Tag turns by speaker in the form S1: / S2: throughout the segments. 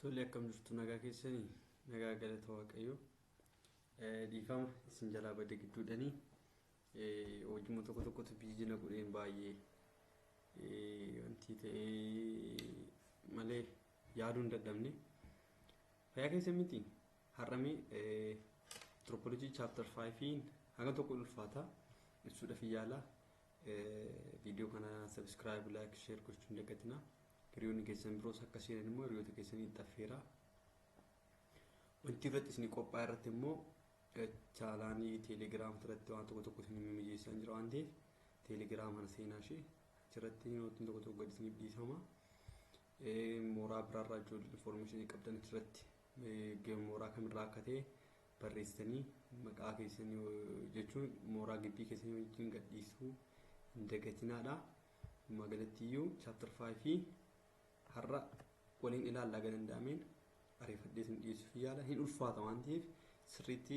S1: Tole, akkam jirtu? Nagaa keessanii? Nagaa, galata Waaqayyoo. Dhiifama isin jalaa bade gidduudhanii hojii tokko tokkotu busy na godheen baay'ee wanti ta'ee malee yaaduu hin dadhabne. Fayyaa keessa miti? Har'amee anthropology chapter 5 hanga tokko ulfaata, ibsuudhaaf yaala. Viidiyoo kana subscribe, like, share gochuu hin dagatinaa. Hiriyoonni keessan biroos akka seenan immoo hiriyoota keessanii xaffeera. Wanti irratti isin qophaa'e irratti immoo channelii Telegram irratti waan tokko tokko isin mijeessaa jira waan ta'eef, Telegram kana seenaa ishee achirratti noteiin tokko tokko gadi isiniif dhiifama. Mooraa biraarraa ijoollee informationii qabdan achirratti mooraa kamirraa akka ta'e barreessitanii, maqaa keessanii jechuun mooraa gibbii keessanii wajjin gadhiisuu hin dagatinaadha. Magaalattiyyuu chapter 5 har'a waliin ilaallaa, ga danda'ameen ariifadhee isin dhiyeessuuf yaala. Hin ulfaata waan ta'eef, sirriitti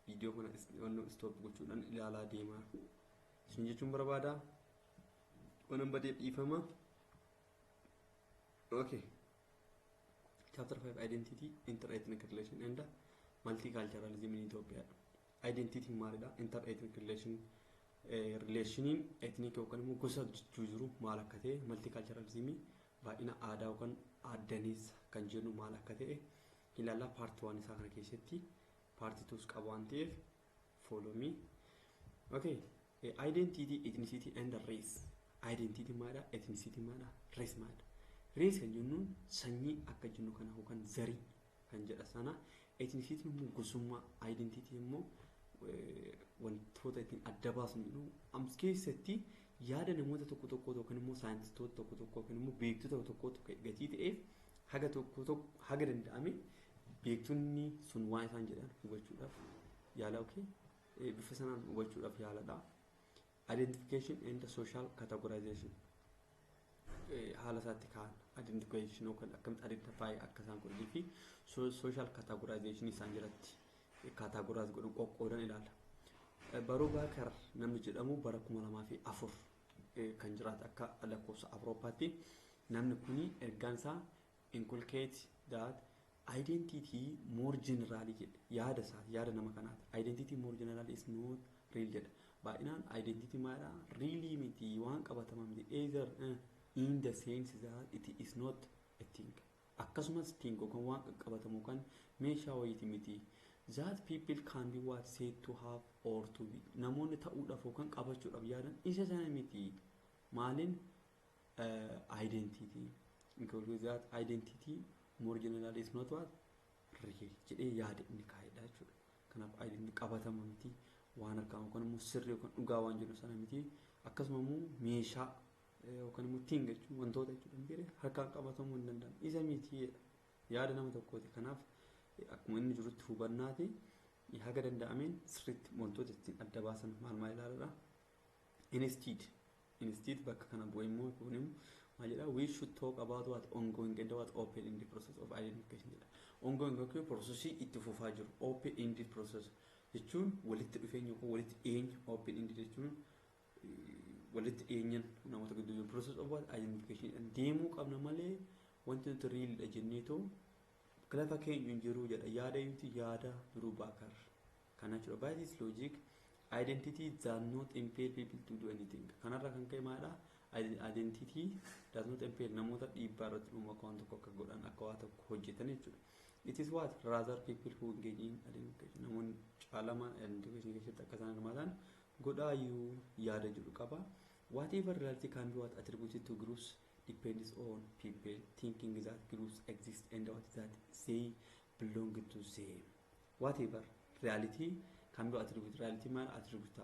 S1: viidiyoo kana stop gochuudhaan ilaalaa deemaa isin jechuun barbaada. Waan badeef dhiifama. Okay. Chapter 5, Identity, Inter-Ethnic Relation and Multiculturalism in Ethiopia. Identity maalidha? Inter-ethnic relation, relationiin ethnic yookaan immoo gosa jechuu jiru maal akka ta'e, multiculturalism baay'ina aadaa yookaan aadaneessa kan jennu maal akka ta'e ilaallaa. Part 1 isaa kana keessatti, part 2s qaba waan ta'eef, follow me. Okay. Identity, ethnicity and race. Identity maalidha? Ethnicity maalidha? Race maalidha? Race kan jennuun sanyii akka jennu kana yookaan zarii kan jedha sana. Ethnicity immoo gosummaa, identity immoo wantoota ittiin adda baasnu jedhu. As keessatti yaada namoota tokko tokko yookaan immoo saayintistoota tokko tokko yookaan immoo beektota tokko tokko gatii ta'eef, haga tokko tokko haga danda'ame beektonni sun waan isaan jedhan hubachuudhaaf yaala, okay, bifa sanaan hubachuudhaaf yaaladha. Identification and social categorization haala isaatti kaa'an, identification yookaan akkamitti identify akka isaan godhanii fi social categorization isaan jalatti categorize godhan, qoqqoodan ilaala. Brubaker namni jedhamu bara 2004 kan jiraate akka lakkoofsa Awurooppaatti, namni kuni ergaan isaa inculcate that identity more generally jedhe. Yaada isaa, yaada nama kanaati. Identity more generally is not real jedha. Baay'inaan identity maalidha? Really miti, waan qabatama miti, either in the sense that it is not a thing, akkasumas thing yookaan waan qaqqabatamu yookaan meeshaa wayiiti miti, that people can be what said to have or to be, namoonni ta'uudhaaf yookaan qabachuudhaaf yaadan isa sana miti. Maaliin identity include that identity more generally is not what real jedhee yaada inni kaa'edha jechuudha. Kanaaf identity qabatama miti, waan harkaan yookaan immoo sirrii yookaan dhugaa waan jedhu sana miti. Akkasuma immoo meeshaa yookaan immoo thing jechuun wantoota jechuudha miti, harkaan qabatamuu hin danda'an isa miti, yaada nama tokkooti. Kanaaf akkuma inni jirutti hubannaati haga danda'ameen sirriitti wantoota ittiin adda baasan maal maal ilaaladha. Instead bakka kana bu'ee immoo kun immoo maal jedha? We should talk about what ongoing and what open ended process of identification jedha. Ongoing yookiin processii itti fufaa jiru, open ended process jechuun walitti dhufeenya yookaan walitti dhiyeenya, open ended jechuun walitti dhiyeenyan namoota gidduu jiru, process of what identification deemuu qabna malee wanti nuti realidha jenneetoo lafa keenya hin jiru jedha. Yaada yuuti, yaada Brubaker kana jechuudha. By this logic, identity does not impel people to do anything. Kanarra kan ka'e maalidha? Identity does not impel, namoota dhiibbaa irratti uumu akka waan tokko akka godhan, akka waa tokko hojjetan jechuudha. It is what rather people who engage in identification, namoonni caalamaan identification keessatti akka isaan hirmaatan godhaayyuu yaada jedhu qaba. Whatever reality can be what attributed to groups depends on people thinking that groups exist and what that they belong to them. Whatever reality can be attributed, reality maal attribute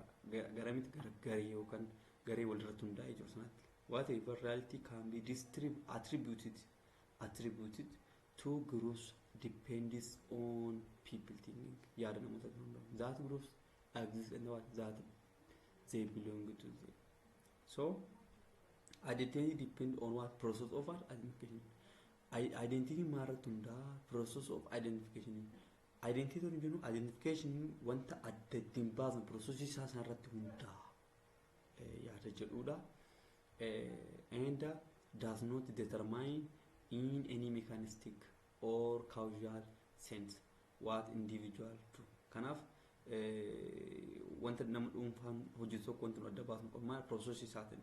S1: garamitti? Gara garee yookaan garee walirratti hundaa'ee jiru sanatti. Whatever reality can be attributed to groups depends on people thinking, yaada namoota hundaa'u, that groups exist and what that they belong to them. So identity depend on what process of what identification. Identity maalirratti hundaa'a? Process of identification. Identity kan jennu identification, wanta adda ittiin baasan, process isaa sanarratti hundaa'a yaada jedhudha. And does not determine in any mechanistic or causal sense what individual do. Kanaaf wanta nama dhuunfaan hojjetu tokko wanti nu adda baasnu qabu maal? Process isaatiin.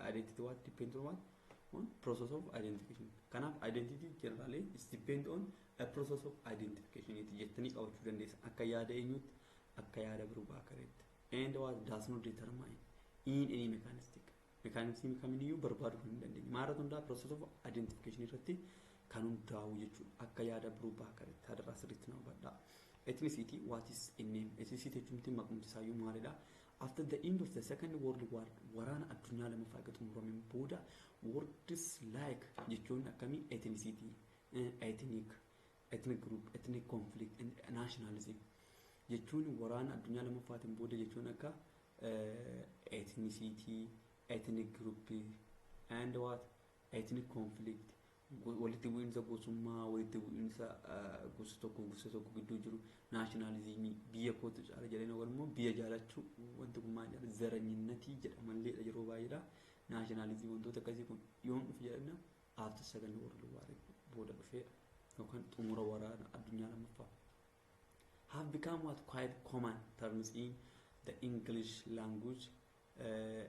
S1: Identity what depend on what? On process of identification. Kanaaf identity generally is depend on a process of identification jettanii qabachuu dandeessa, akka yaada eenyutti? Akka yaada Brubakereetti. And what does not determine in any mechanistic mechanism kamiyyuu barbaaduu hin dandeenye. Maalirratti hundaa? Process of identification irratti kan hundaa'u jechuudha, akka yaada Brubakereetti. Hadaraa sirriitti nama hubadhaa. Ethnicity, what is a name? Ethnicity jechuun maqumti isaayyuu maalidha? After the end of the Second World War, waraana addunyaa lamaffaa eega xumurameen booda, words like, jechuun akkamii, ethnicity, ethnic group, ethnic conflict and nationalism jechuun, waraana addunyaa lamaffaatiin booda jechuun akka ethnicity, ethnic group and what, ethnic conflict, walitti bu'iinsa gosummaa, walitti bu'iinsa gosa tokko gosa tokko gidduu jiru, nationalismii, biyya kootu caala jedhanii yookaan immoo biyya jaalachuu, wanti kun maal jedhama, ዘረኝነtii jedhamalleedha yeroo baay'eedha. Nationalismii, wantoota akkasii kun yoom dhufe jedhana? After Second World War booda dhufeedha yookaan xumura waraana addunyaa lammaffaa. Have become what? Quite common terms in the English language,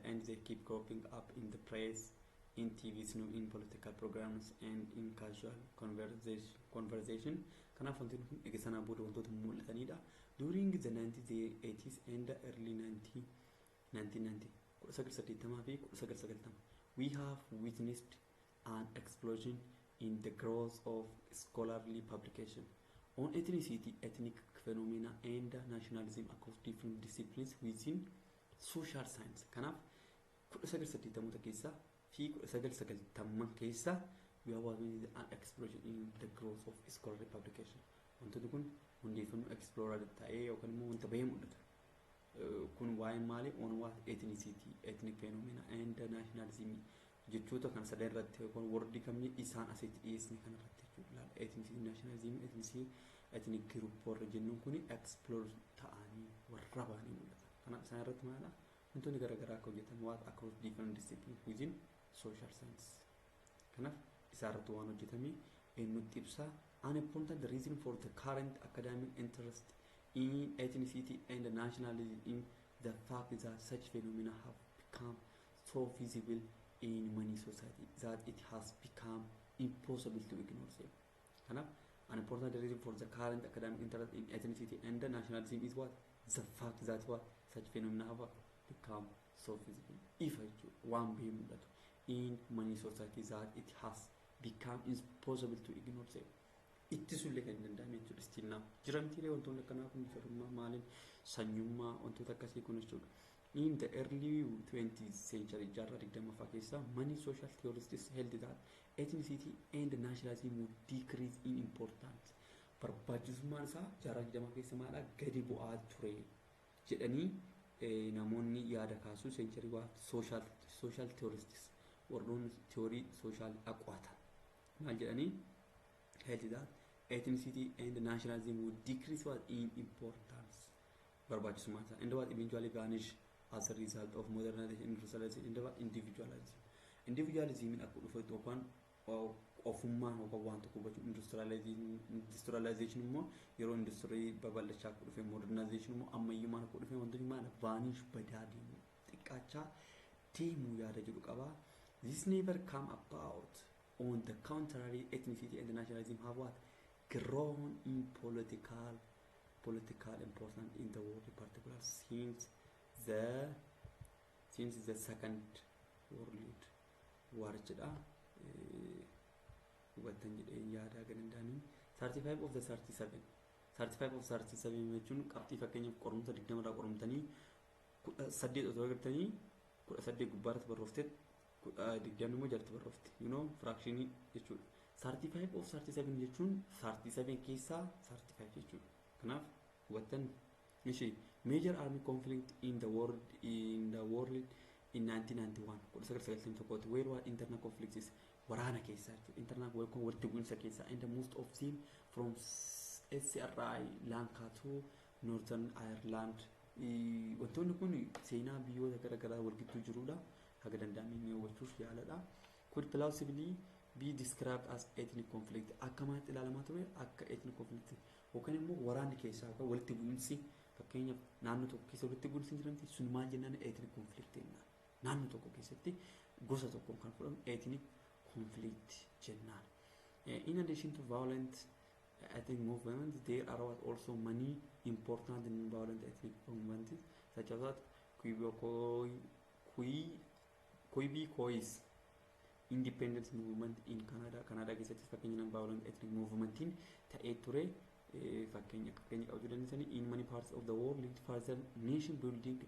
S1: and they keep cropping up in the press, in TVs, no, in political programs and in casual conversation. Kanaaf wanti kun eega sanaa booda wantoota mul'atanidha. During the 1980s and the early 1990, 1980 fi 1990, we have witnessed an explosion in the growth of scholarly publication on ethnicity, ethnic phenomena and nationalism across different disciplines within social science. Kanaaf 1980moota keessa fi 1990 keessa we have witnessed an explosion in the growth of scholarly publication. Wantoonni kun hundeeffannoo explorer ta'ee yookaan immoo wanta bahee mul'atu. Kun waa'ee maali? On what? Ethnicity, ethnic phenomena and nationalism jechoota kana sadan irratti yookaan wordii kamni isaan asitti dhiyeessine kana irratti jechuudha. Ethnicity, nationalism, ethnicity, ethnic group warra jennuun kun explore ta'anii warra bahanii mul'atan. Kanaaf isaan irratti maalidha? Wantoonni garaagaraa akka hojjetan what? Across different disciplines within social science. Kanaaf isaa irratti waan hojjetame nutti ibsa. An important reason for the current academic interest in ethnicity and nationalism in the fact that such phenomena have become so visible in many societies that it has become impossible to ignore them. Kanaaf an important reason for the current academic interest in ethnicity and nationalism is what? The fact that what? Such phenomena have become so visible. Ifa jechuudha, waan bahee mul'atu, in many societies that it has become impossible to ignore them. Ittisuullee kan hin danda'amne jechuudha. Still now jiramtiilee wantoonni akkanaa kun, firummaa maaliin, sanyummaa, wantoota akkasii kun jechuudha. In the early 20th century, jaarraa 20ffaa keessa, many social theorists held that ethnicity and nationalism would decrease in importance. Barbaachisummaan isaa jaarraa 20 keessa maadha? Gadi bu'aa ture jedhanii namoonni yaada kaasuu century waa social theorists, warroonni theory social aqwaatan maal jedhanii? Held that ethnicity and nationalism would decrease what? In importance, barbaachisummaan isaa, and what? Eventually vanish as a result of modernization, industrialization and what? Individualism. Individualism akka dhufe yookaan ofummaan yookaan waan tokko hubachuu, industrialization immoo yeroo industirii babal'achaa akka dhufe, modernization immoo ammayyummaan akka dhufe, wantoonni maal vanish, badaa deemu, xiqqaachaa deemuu yaada jedhu qaba. This never come about. On the contrary, ethnicity and nationalism have what? Grown in political importance in the world, in particular since the Second World War jedha. Hubattan jedheen yaadaa danda'aniin. 35 of the 37, 35 of 37 jechuun qabxii, fakkeenyaaf qorumsa 20 irraa qorumtanii 18 otoo agartanii, 18 gubbaarratti barroofte, 20 immoo jalatti barroofte, fractionii jechuudha. 35 of 37 jechuun 37 keessaa 35 jechuudha. Kanaaf hubattan ishee. Major army conflict in the world in 1991, 1991 where what? Internal conflicts, waraana keessaa jechuudha. Internal walitti bu'insa keessaa, and most of them from Sri Lanka to Northern Ireland. Wantoonni kun seenaa biyyoota garaagaraa wal gidduu jirudha. Haga danda'ame ni hubachuuf yaaladha. Could plausibly Be described as ethnic conflict. Akka maalitti ilaalamaa ture? Akka ethnic conflict yookaan immoo waraanni keessaa yookaan walitti bu'insi, fakkeenyaaf naannoo tokko keessa walitti bu'insi hin jiramti sun maal jennaan? Ethnic conflict jennaan. Naannoo tokko keessatti gosa tokkoon kan fudhamu ethnic conflict jennaan. In addition to violent ethnic movements, there are also many important non-violent ethnic movements, such as that Quebecois independence movement in Canada. Canada keessatti fakkeenya non-violent ethnic movementiin ta'ee ture fakkeenya qabachuu dandeessanii. In many parts of the world, further nation building,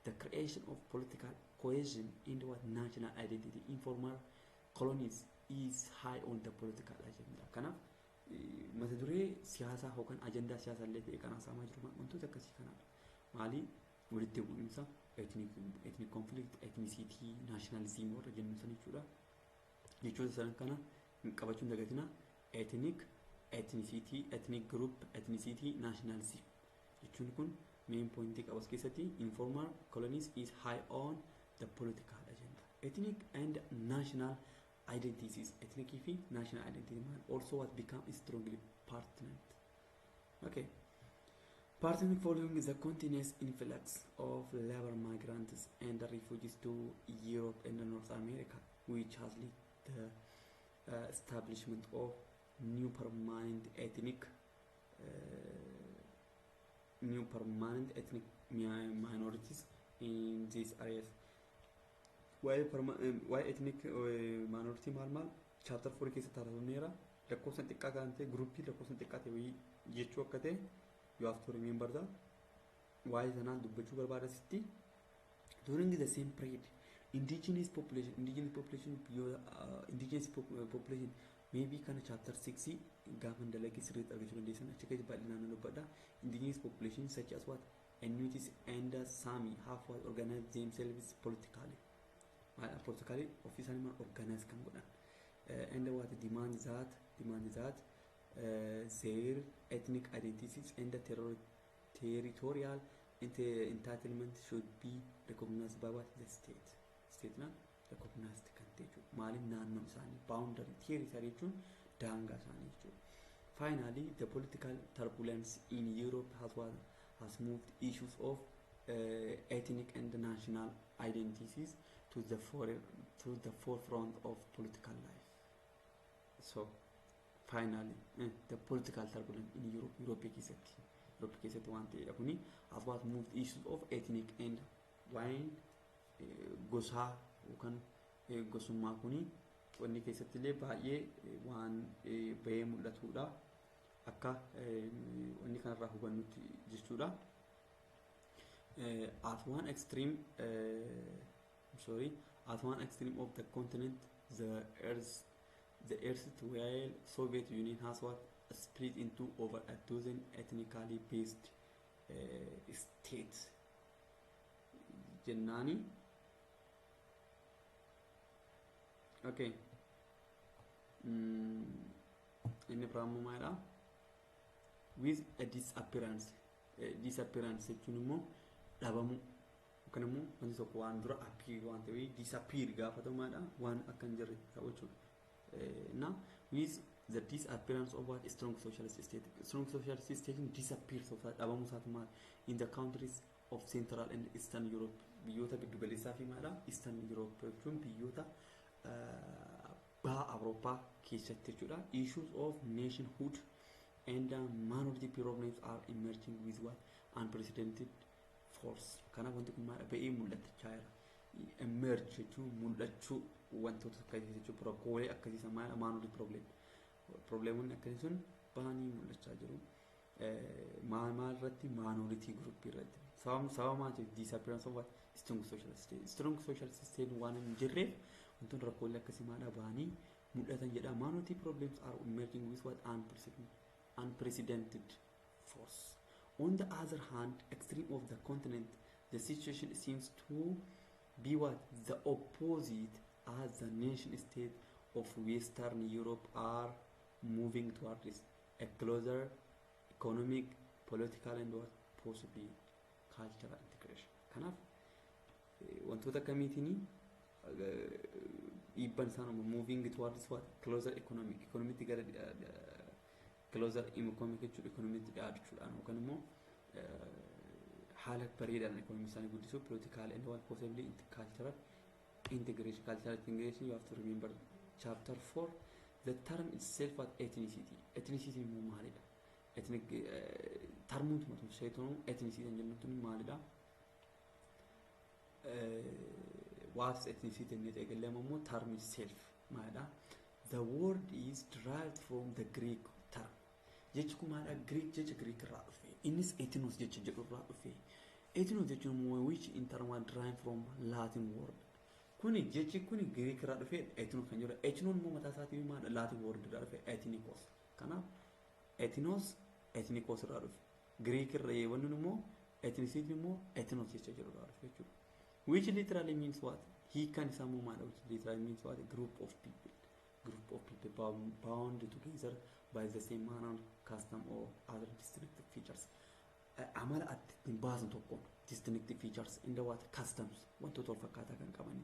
S1: the creation of political cohesion in what national identity in former colonies, is high on the political agenda. Kanaaf mata duree siyaasaa yookaan ajandaa siyaasaa illee ta'e kan haasa'amaa jiru wantoota akkasii kanaadha. Maali? Walitti bu'iinsa ethnic conflict, ethnicity, nationalism warra jennu san jechuudha. Jechoota sadan kana qabachuun dagatina: ethnic, ethnicity, ethnic group, ethnicity, nationalism jechuun kun main pointii qabas keessatti in former colonies is high on the political agenda. Ethnic and national identities, ethnic fi national identity man also what become strongly pertinent. Okay. Pertinent following the continuous influx of labor migrants and refugees to Europe and North America, which has led the establishment of new permanent ethnic minorities in these areas. Waa'ee ethnic minority maal maal chapter 4 keessatti haasofneera. Lakkoofsan xiqqaa kan ta'e, groupii lakkoofsan xiqqaa ta'e wayii jechuu akka ta'e you have to remember that. Waa'ee sanaan dubbachuu barbaada sitti. During the same period, indigenous population biyyoota indigenous population maybe kana chapter 6 gaafa dalagee sirriitti argachuu dandeessan, achi keessa bal'inaan nan dubbadha. Indigenous population such as what Inuits and Sami have what organized themselves politically. Politically ofii isaanii maal organize kan godhan and what demand that their ethnic identities and the territorial entitlement should be recognized by what the state. State naan recognized kan ta'e jechuudha. Maaliif? Naannoo isaanii boundary territory jechuun daangaa isaanii jechuudha. Finally, the political turbulence in Europe has what has moved issues of ethnic and national identities to the forefront of political life. So finally, the political turbulence in Europe, Europe keessatti waan ta'edha kuni, has what moved issues of ethnic and waa'een gosaa yookaan gosummaa kuni wanni keessatti illee baay'ee waan bahee mul'atudha akka wanni kanarraa hubannutti jechuudha. At one extreme sorry at one extreme of the continent, the erstwhile Soviet Union has what split into over a dozen ethnically based states jennaani. Okay, inni biraammoo maalidha? With a disappearance jechuun immoo dhabamuu yookaan immoo wanti tokko waan dura appear waan ta'e disappear gaafa ta'u maalidha? Waan akka hin jirre ta'u jechuudha. Na with the disappearance of what strong socialist state, strong socialist state disappears of dhabamuu isaati maal in the countries of Central and Eastern Europe, biyyoota giddugaleessaa fi maalidha, Eastern Europe jechuun biyyoota baha Awurooppaa keessatti jechuudha. Issues of nationhood and minority problems are emerging with what unprecedented force. Kanaaf wanti kun maal ba'ee mul'achaa jira. Emerge jechuun mul'achuu wantoota akkasii jechuudha. Rakkoolee akkasii maal minority problem. Probleemonni akkasii sun bahanii mul'achaa jiru. Maal maal irratti? Minority group irratti. Sababa maaliif? Disappearance of what strong social state. Strong social state waan hin jirreef wantoonni rakkoolee akkasii maadhaa bahanii mul'atan jedha. Minority problems are emerging with what unprecedented force. On the other hand, extreme of the continent, the situation seems to be what the opposite, as the nation state of Western Europe are moving towards a closer economic, political and what possibly cultural integration. Kanaaf wantoota akkamiitiin Dhiibban isaan uuman moving towards what? Closer economic, economic gara closer economic jechuudha, economic dhiyaachuudhaan yookaan immoo haala bareedaadhaan economy isaanii guddisuu, political and what, possibly cultural integration. Cultural integration, you have to remember chapter 4. The term itself, what? Ethnicity. Ethnicity immoo maalidha? Ethnic termuun seetonu ethnicity kan jennu tun maalidha? What's ethnicity inni eegalee immoo term itself maalidha? The word is derived from the Greek term. Jechi kun maalidha? Greek, jecha Greek irraa dhufe. Innis ethnos jecha jedhu irraa dhufe. Ethnos jechuun immoo which in turn was derived from Latin word. Kuni jechi kuni Greek irraa dhufe, ethnos kan jedhu. Ethnos immoo mataa isaatii maalidha? Latin word irraa dhufe, ethnikos. Kanaaf ethnos ethnikos irraa dhufe. Greek irraa wanni immoo ethnicity immoo ethnos jecha jedhu irraa dhufe jechuudha. Which literally means what? Hiikkaan isaa immoo maalidha? Which literally means what? Group of people. Group of people bound together by the same manner, custom or other distinctive features. Amala ati ittiin baasan tokkoon, distinctive features in the what, customs, wantoota wal fakkaataa kan qaban,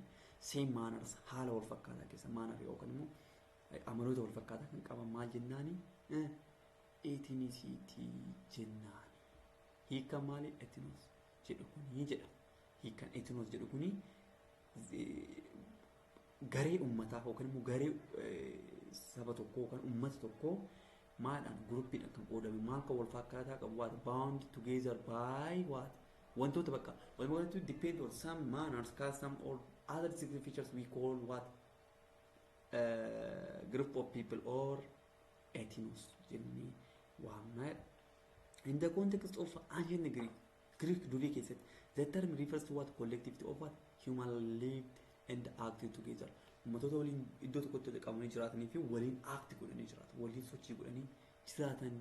S1: same manners, haala wal fakkaataa keessa, manner yookaan immoo amaloota wal fakkaataa kan qaban maal jennaani? Ethnicity jennaani. Hiika maali ethnos jedhu kuni jedha? Hiikan ethnos jedhu kuni garee uummataa yookaan immoo garee saba tokkoo yookaan uummata tokkoo maadhaan groupiidhaan kan qoodame, maal kan wal fakkaataa qabu, what, bound together by what, wantoota bakka walumaa galatti depend on some manners, custom or other distinctive features, we call what, group of people or ethnos jennee waamna. In the context of ancient Greek, Greek durii keessatti, the term refers to what? Collectivity of what, human lived and acted together. Uummattoota waliin iddoo tokkotti qabamanii jiraatanii fi waliin act godhanii jiraatan, waliin sochii godhanii jiraatan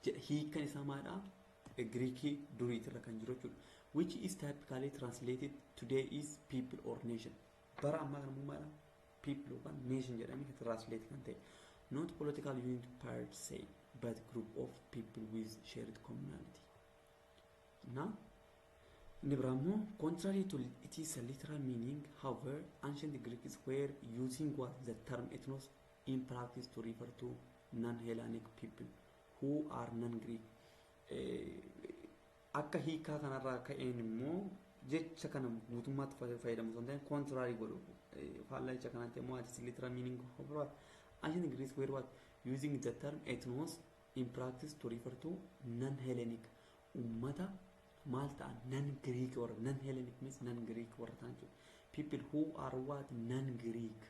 S1: jedha. Hiikkan isaa maalidha? Giriikii duriitirra kan jiru jechuudha. Which is typically translated today is people or nation. Bara ammaa kana immoo maalidha? People yookaan nation jedhamee kan translate kan ta'e. Not political unit per se, but group of people with shared commonality. Na inni biraa immoo, contrary to its literal meaning, however, ancient Greeks were using what, the term ethnos in practice to refer to non-Hellenic people who are non-Greek. Akka hiikaa kanarraa ka'een immoo jecha kana guutummaatti fayyadamu osoo hin ta'in contrary godhu, faallaa jecha kanaatti immoo, its literal meaning, however, ancient Greeks were what, using the term ethnos in practice to refer to non-Hellenic, ummata maal ta'an, non-Greek warra, non-Hellenic means non-Greek warra ta'an jechuudha. People who are what, non-Greek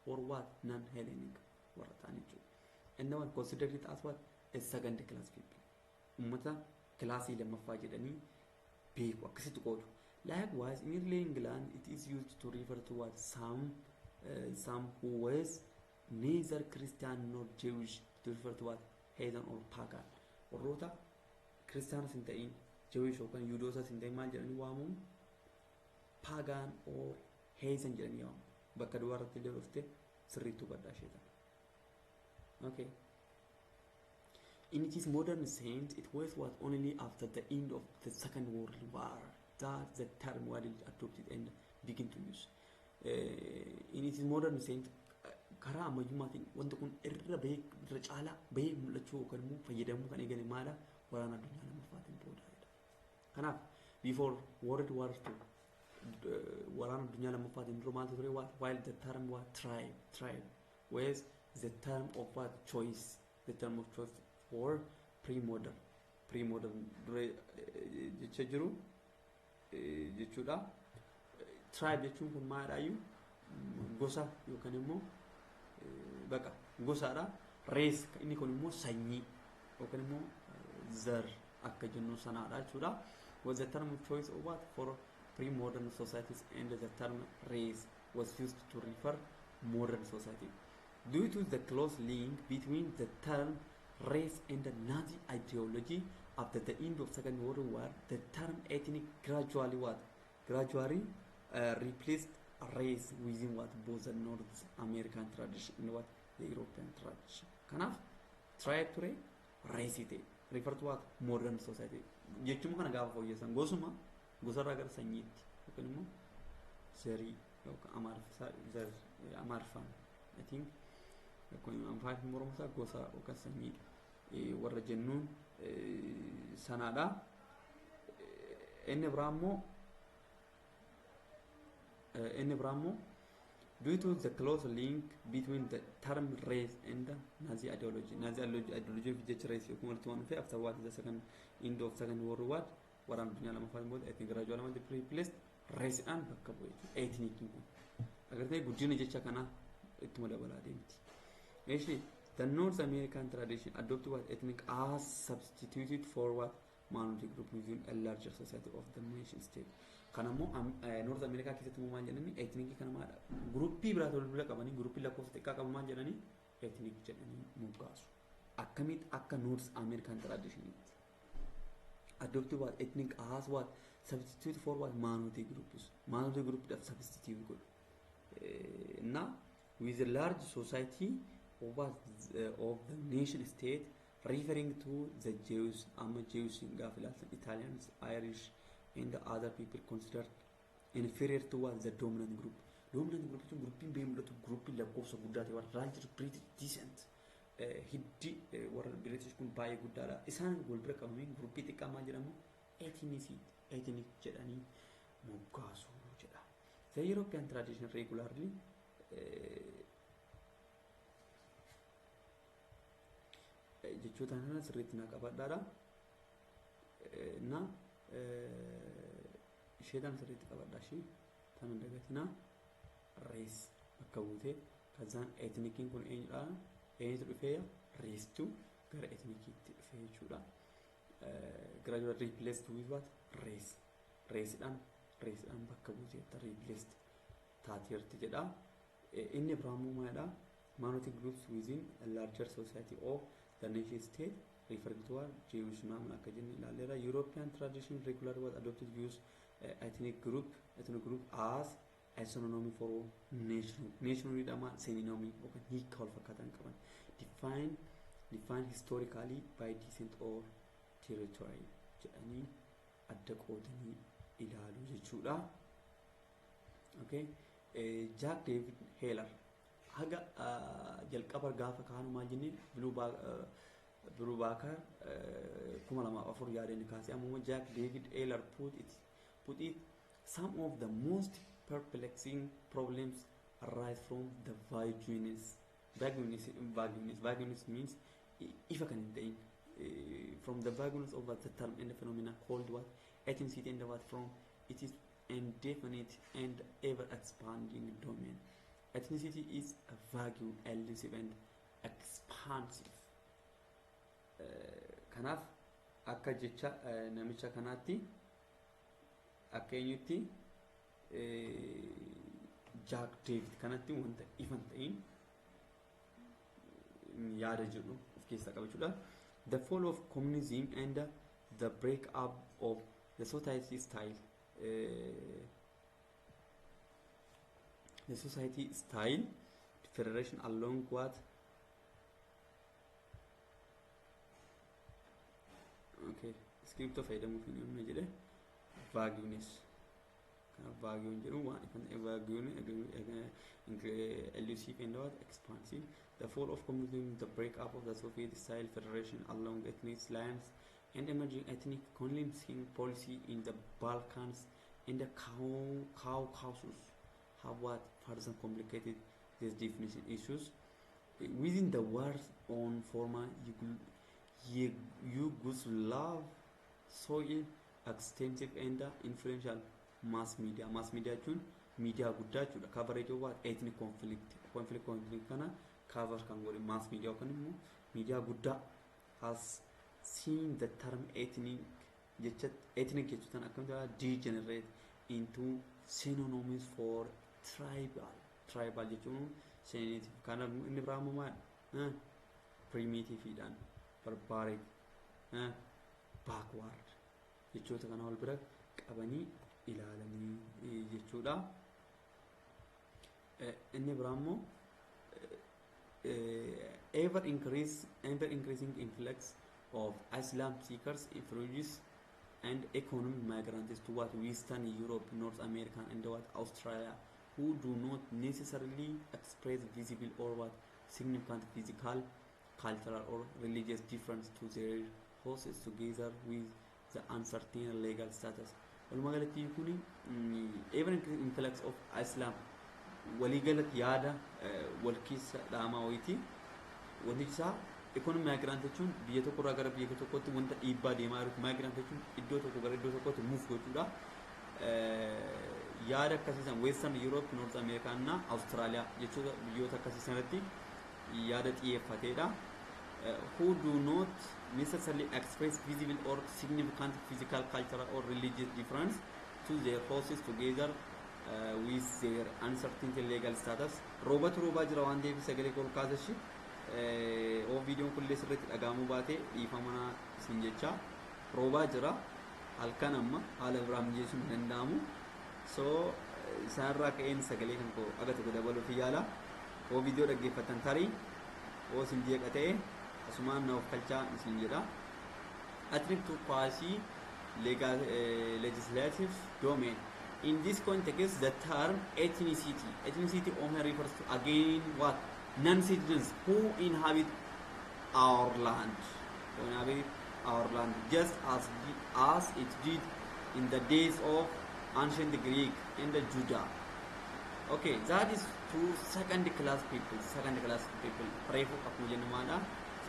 S1: or what, non-Hellenic warra ta'an jechuudha. And one considered it as what, a second class people. Ummata kilaasii lammaffaa jedhanii beeku, akkasitti qoodu. Likewise, in early England, it is used to refer to what, some who was neither Christian nor Jewish, to refer to what, heathen or pagan. Warroota kiristaanas hin ta'in, Jewish yookaan Yuudootas hin ta'in maal jedhanii waamuun? Pagan or heathen jedhanii waamu. Bakka duwwaa irratti illee dhufte sirriitti hubadhaa isheetan. Okay. In its modern sense, it was what, only after the end of the Second World War that the term widely adopted and began to use. In its modern sense, karaa ammayyummaatiin wanti kun irra bahee, irra caalaa bahee mul'achuu yookaan immoo fayyadamuu kan eegale maala? Waraana addunyaa lammaffaatiin booda. Kanaaf before World War II, waraana addunyaa lammaffaatiin dura maaltu ture? What, while the term what, tribe was the term of what, choice, the term of choice for pre-modern dure jecha jiru jechuudha. Tribe jechuun kun maalidhaayyuu? Gosa yookaan immoo baqa gosaadha. Race inni kun immoo sanyii yookaan immoo zar akka jennu sanaadha jechuudha. Was the term of choice of what, for pre-modern societies, and the term race was used to refer modern society. Due to the close link between the term race and the Nazi ideology after the end of Second World War, the term ethnic gradually what, gradually replaced race within what, both the North American tradition and what, the European tradition. Kanaaf tribe ture race ta'e refer to what, modern society jechuun kana gaafa fooyyessan gosuma gosarraa gara sanyiitti yookaan immoo zarii yookaan amaariffaa zar Amaariffaan, I think, Afaan Oromoo gosa yookaan sanyii warra jennuun sanaadha. Inni biraa immoo due to the close link between the term race and the Nazi ideology. Nazi ideology fi jecha race yookiin walitti waan dhufe, after what is the second end of Second World War, waraana addunyaa lammaffaan booda, ethnic gradually replaced race'dhaan bakka bu'e jechuudha. Ethnicin kun agartee guddina jecha kanaa ittuma dabalaa deemti. Eeshi, the North American tradition adopted what ethnic as substituted for what minority group within a larger society of the nation state. Kan ammoo North America keessatti immoo maal jedhanii ethnicii kana maadha? Groupii biraa wal bira qabanii, groupii lakkoofsa xiqqaa qabu maal jedhanii? Ethnic jedhanii moggaasu. Akkamitti? Akka North American traditionitti. Adopted what ethnic as what substitute for what minority groups. Minority group dhaaf substitute godhu. እና with a large society of what of the nation state, referring to the Jews, amma Jews gaafa ilaaltan, Italians, Irish and the other people considered inferior to what the dominant group. Dominant group jechuun gruppiin bee mul'atu, gruppiin lakkoofsa guddaa ta'e, warra larger British descent, hiddi warra British kun baay'ee guddaadha. Isaan wal bira qabamee groupii xiqqaa maal jedhamu? Ethnic jedhanii moggaasu jedha. The European tradition regularly jechoota kana sirriitti na qabadhaadha. Na ishee tan sirriitti qabadhaa, ishee tan dagatinaa. Race bakka buutee kazaan ethniciin kun eenyudha? Eenyutu dhufee? Racetu gara ethniciitti dhufee jechuudha. Gradually replaced with what? Race. Raceedhaan bakka buuteetta, replaced taateerti jedha. Inni biraammoo maalidha? Minority groups within a larger society of the nation state, referring to what Jewish ምናምን akka jenne ilaalleera. European tradition regularly was adopted use ethnic group as a synonym for nation. Nation jedhama, synonym yookaan hiika wal fakkaataan qaban. Define historically by descent or territory jedhanii adda qoodanii ilaalu jechuudha. Okay. Jack David Heller haga jalqaba gaafa kaanu maal jennee? Brubaker 2004 yaadeen kaasee, ammoo Jack David Heller put it, some of the most perplexing problems arise from the vagueness. Vagueness means ifa kan hin ta'in, from the vagueness of the term and the phenomena called what ethnicity and what from it is indefinite and ever expanding domain. Ethnicity is a vague, elusive and expansive. Kanaaf akka jecha namicha kanaatti, akka eenyutti, Jack David kanatti, wanta ifan ta'in yaada jedhu of keessaa qaba jechuudha. The fall of communism and the break up of the society style federation along what, okay, scriptoo fayyadamuuf hin himne jedhe. Vagueness, kanaaf vague jedhu waan ifan, vague, elusive and what expansive. The fall of communism, the break up of the Soviet style federation along ethnic lines and emerging ethnic cleansing policy in the Balkans and the Caucasus have what further complicated these definition issues. Within the wars on former Yugoslav soil, extensive and influential mass media. Mass media jechuun miidiyaa guddaa jechuudha. Coverage of what ethnic conflict kana cover kan godhe mass media yookaan immoo miidiyaa guddaa has seen the term ethnic, jecha ethnic jechuutan akkamitti degenerate into synonyms for tribal. Tribal jechuun sensitive. Kana inni biraa immoo maal? Primitiveidhaan, barbaric, backward jechoota kana wal bira qabanii ilaalanii jechuudha. Inni biraa immoo ever increasing influx of asylum seekers, refugees and economic migrants to what Western Europe, North America and what Australia Who do not necessarily express visible or what significant physical, cultural or religious difference to their hosts, together with the uncertain legal status. Walumaa galatti kuni even influx of Islam waliigalatti yaada wal keessa dhaamaa wayiiti. Wanti isaa economic migrant jechuun biyya tokko irraa gara biyya tokkotti wanta dhiibbaa deemaa jiru. Migrant jechuun iddoo tokko gara iddoo tokkotti move gochuudha. Yaada akkasiisan Western Europe, North America እና Australia jechoota biyyoota akkasii sanatti yaada xiyyeeffateedha. Who do not necessarily express visible or significant physical, cultural or religious difference to their hosts, together with their uncertain legal status. Roobatu roobaa jira waan ta'eef sagalee ol kaasashi. Oo viidiyoon kunillee sirriitti dhagahamuu baate dhiifama isin jecha. Roobaa jira, halkan amma haala biraa mijeessuun hin danda'amu. So isaanirraa ka'een sagalee kan koo aga tokko dabaluuf yaala. Oo viidiyoo dhaggeeffattan tarii oo isin jeeqa ta'e asumaan na of kalchaa isin jedha. Ethnic to quasi legal, legislative domain. In this context, the term ethnicity often refers to again what? Non-citizens who inhabit our land, who inhabit our land, just as it did in the days of ancient Greek and the Judah. Okay, that is to second class people, second class people. Reefu akkuma jennu maadha?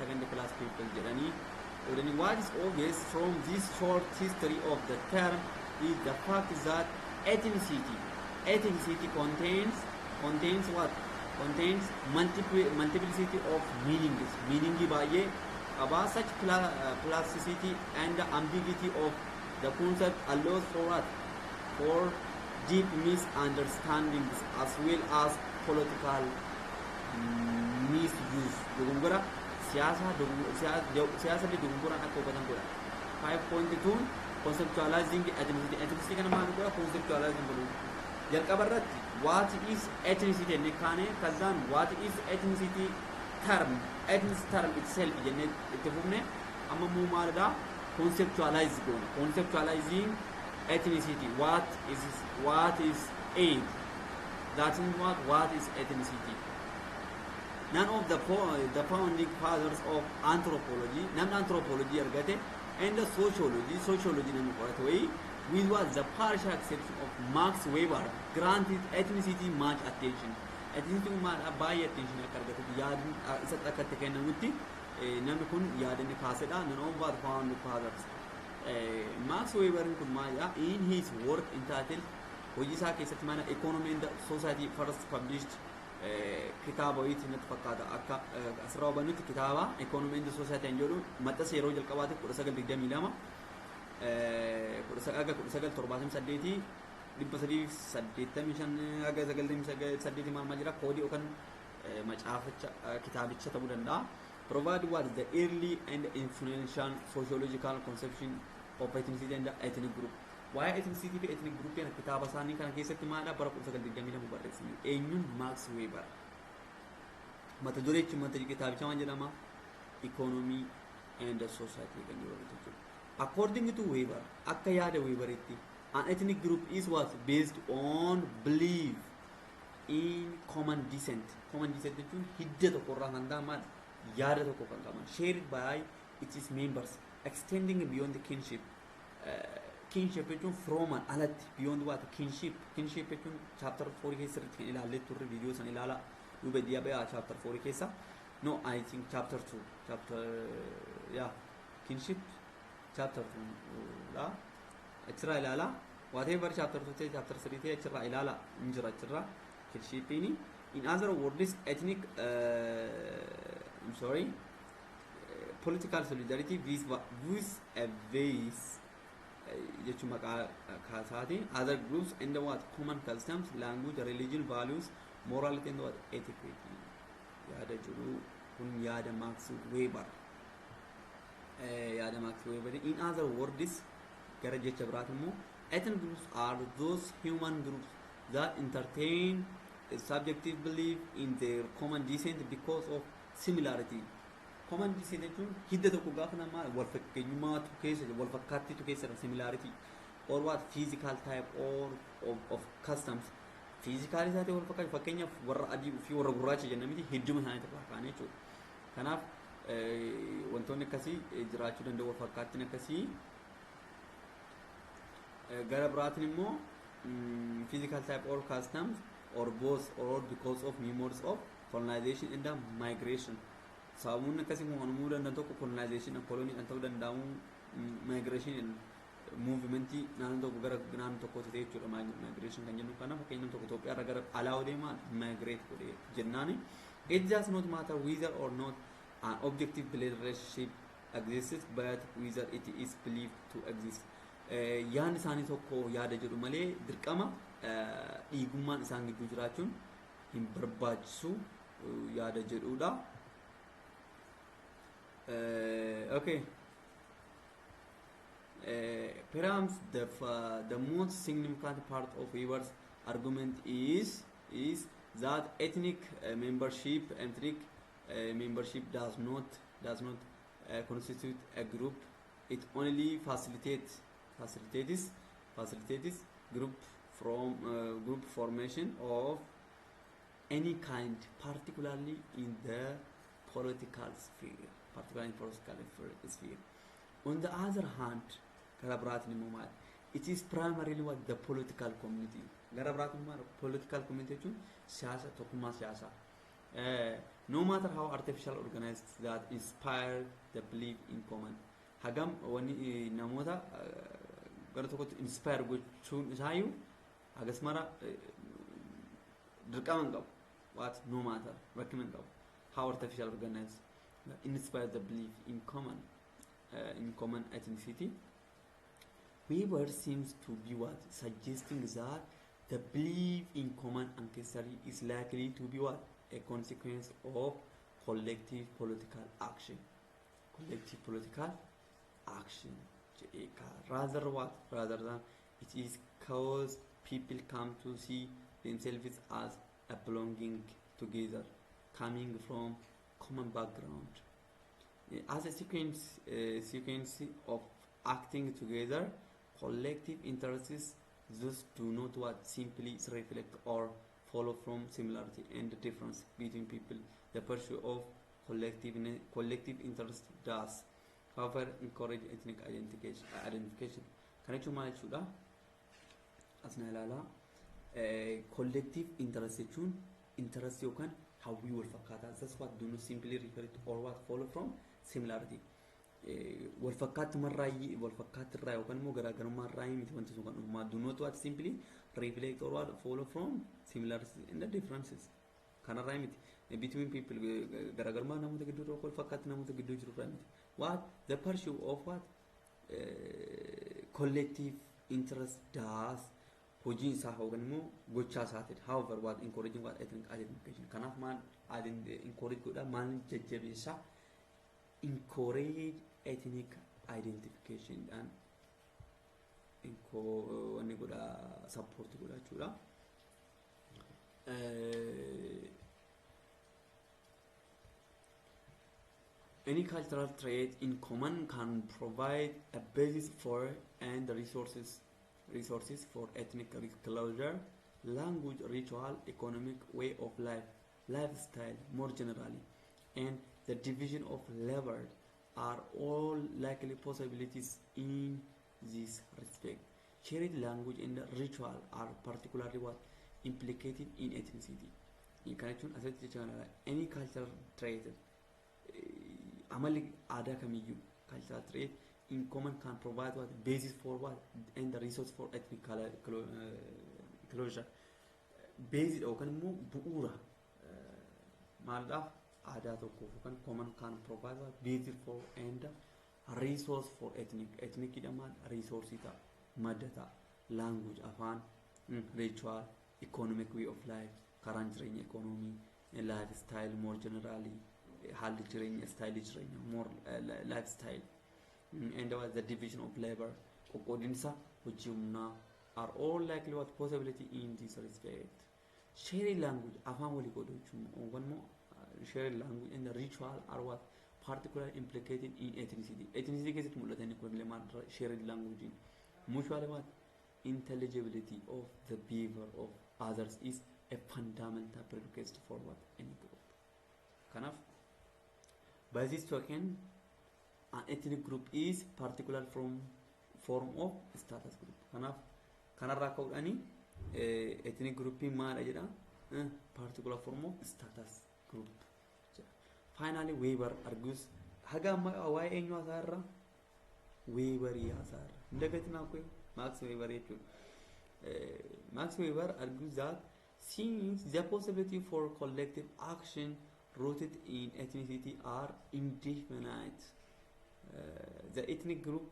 S1: Second class people jedhanii. Then what is obvious from this short history of the term is the fact that ethnicity contains what? Contains multiplicity of meanings. Meaning baay'ee qaba. Such plasticity and the ambiguity of the concept allows for what? For deep misunderstandings as well as political misuse. Dogongora siyaasaa, siyaasa illee dogongoraan akka hubatan godha. 5.2 Conceptualizing ethnicity. Ethnicity kana maal godha? Conceptualizing godhu. Jalqaba irratti what is ethnicity jennee kaane, kazaan what is ethnicity term, ethnicity term itself jennee itti fufne. Amma immoo maalidha? Conceptualize goona. Conceptualizing ethnicity. What is it? That is what is ethnicity? None of the founding fathers of anthropology, namni anthropology argate, and the sociology namni qorate wayii, with what the partial exception of Max Weber, granted ethnicity much attention. Ethnicity maal baay'ee attention akka argatuuf yaadni isatti akka itti kennamutti namni kun yaada inni kaasedha. None of the founding fathers. Max Weber kun maalidha? In his work entitled, hojii isaa keessatti mana Economy and Society, first published, kitaaba wayiiti natti fakkaata. Akka asirraa hubannutti kitaaba Economy and Society kan jedhu maxxansa yeroo jalqabaatiif 1922 aga 1978, 385 aga 98 maal maal jira, koodii yookaan macaaficha kitaabicha ta'uu danda'a. Provide what the early and influential sociological conception of ethnicity and ethnic group. Waa'ee ethnicity fi ethnic group kana kitaaba isaanii kana keessatti maadha bara 1922 barreessanii. Eenyuun? Max Weber. Mata dureechi mata kitaabicha maal jedhama? Economy and Society kan jedhamu jechuudha. According to Weber, akka yaada Weberitti, an ethnic group is what? Based on belief in common descent. Common descent jechuun hidda tokko irraa kan ta'an maal yaada tokko kan qaban, shared by its members, extending beyond the kinship. Kinship jechuun firoomaan alatti, beyond what? Kinship. Kinship jechuun chapter 4 keessatti kan ilaallee turre, viidiyoo san ilaala duuba dhiyaa chapter 4 keessa. No, I think chapter 2, chapter, yeah, kinship chapter 2 dha. Achirraa ilaala. Whatever chapter 2 ta'e, chapter 3 ta'e, achirraa ilaala, hin jira achirraa kinshipiini. In other words, ethnic, I'm sorry, political solidarity vis a vis jechuun maqaa kaasaati other groups and what? Common customs, language, religion, values, morality and what? Etiquette yaada jedhu. Kun yaada Max Weber, yaada Max Weber. In other words, gara jecha biraati immoo, ethnic groups are those human groups that entertain a subjective belief in their common descent because of similarity. Common descent jechuun hidda tokko gaafa namaa wal fakkeenyummaatu keessa, wal fakkaattiitu keessa jira, similarity or what? Physical type or of customs. Physical isaatii wal fakkaatu, fakkeenyaaf warra adii fi warra gurraacha jenna miti, hedduma isaanii irraa kaane jechuudha. Kanaaf wantoonni akkasii jiraachuu danda'u, wal fakkaattiin akkasii. Gara biraatiin immoo physical type or customs or both or because of memories of colonization and migration. Sababoonni akkasii uumamuu danda'an tokko colonization, koloniidhaan ta'uu danda'amu, migration, movementii naannoo tokko gara naannoo tokkootti ta'e jechuudha. Migration kan jennu kana, fakkeenya tokko Itoophiyaa irraa gara alaa deemaa migrate godhee jennaani. It does not matter whether or not an objective blood relationship exists, but whether it is believed to exist. Yaadni isaanii tokko yaada jedhu malee dirqama dhiigummaan isaan gidduu jiraachuun hin barbaachisu yaada jedhudha. Okay. Perhaps the most significant part of Weber's argument is that ethnic membership does not constitute a group. It only facilitates group formation of any kind, particularly in the political sphere. Particularly in political sphere. On the other hand, gara biraatiin immoo maali? It is primarily what the political community. Gara biraatiin maali? Political community jechuun siyaasa, tokkummaa siyaasaa. No matter how artificial organized, that inspire the belief in common. Hagam wanni namoota gara tokkotti inspire gochuun isaayyuu hagas mara dirqama hin qabu. What no matter, rakkina hin qabu. How artificial organized that inspire the belief in common ethnicity. Weber seems to be what suggesting that the belief in common ancestry is likely to be what a consequence of collective political action. Collective political action. Rather what? Rather than it is cause people come to see themselves as a belonging together, coming from common background. As a sequence of acting together, collective interests thus do not what simply reflect or follow from similarity and difference between people. The pursuit of collective interest does, however, encourage ethnic identification. Kana jechuun maal jechuudha? Asna ilaalaa. Collective interest jechuun interest yookaan hawwii wal fakkaataa. That's what do not simply refer to or what follow from similarity. Wal fakkaattumarraa, wal fakkaattirraa yookaan immoo garaagarummaarraa miti wanti sun kan dhufu. Do not what simply reflect or what follow from similarities and the differences. Kanarraa miti. Between people, garaagarummaa namoota gidduu jiru, wal fakkaatti namoota gidduu jiru irraa miti. What the pursuit of what collective interest does, hojiin isaa yookaan immoo gochaa isaatiidha. However, what encouraging what ethnic identification. Kanaaf maal encourage godha, maal jajjabeessa? Encourage ethnic identification dhaan wanni godha, support godha jechuudha. Any cultural trait in common can provide a basis for and resources for ethnic closure, language, ritual, economic way of life, lifestyle more generally, and the division of labor are all likely possibilities in this respect. Shared language and ritual are particularly what implicated in ethnicity. Kana jechuun asirratti jecha kana, any cultural trait, amalli aadaa kamiyyuu, cultural trait in common can provide what basis for what and the resource for ethnic closure. Basis yookaan immoo bu'uura maalidhaaf aadaa tokkoof yookaan common can provide what basis for and resource for ethnic maal resource ta'a, madda ta'a, language, afaan, ritual, economic way of life, karaan jireenya economy, lifestyle more generally, haalli jireenya, style jireenya, more lifestyle, and what the division of labor, qoqqoodinsa hojii humnaa, are all likely what possibility in this respect. Sharing language, afaan walii qooduu jechuun yookaan immoo sharing language and the ritual are what particularly implicated in ethnicity. Ethnicity keessatti mul'ata inni kun illee maal, shared language, mutual what intelligibility of the behavior of others is a fundamental prerequisite for what any group. Kanaaf, by this token, an ethnic group is particular from form of status group. Kanaaf kanarraa ka'uudhaani ethnic groupiin maadha jedha? Particular form of status group jedha. Finally, Weber argues, haga amma waa'ee eenyu haasaa irra? Weberii haasaa irra hin dagatinaa koo, Max Weber jechuudha. Max Weber argues that since the possibility for collective action rooted in ethnicity are indefinite, the ethnic group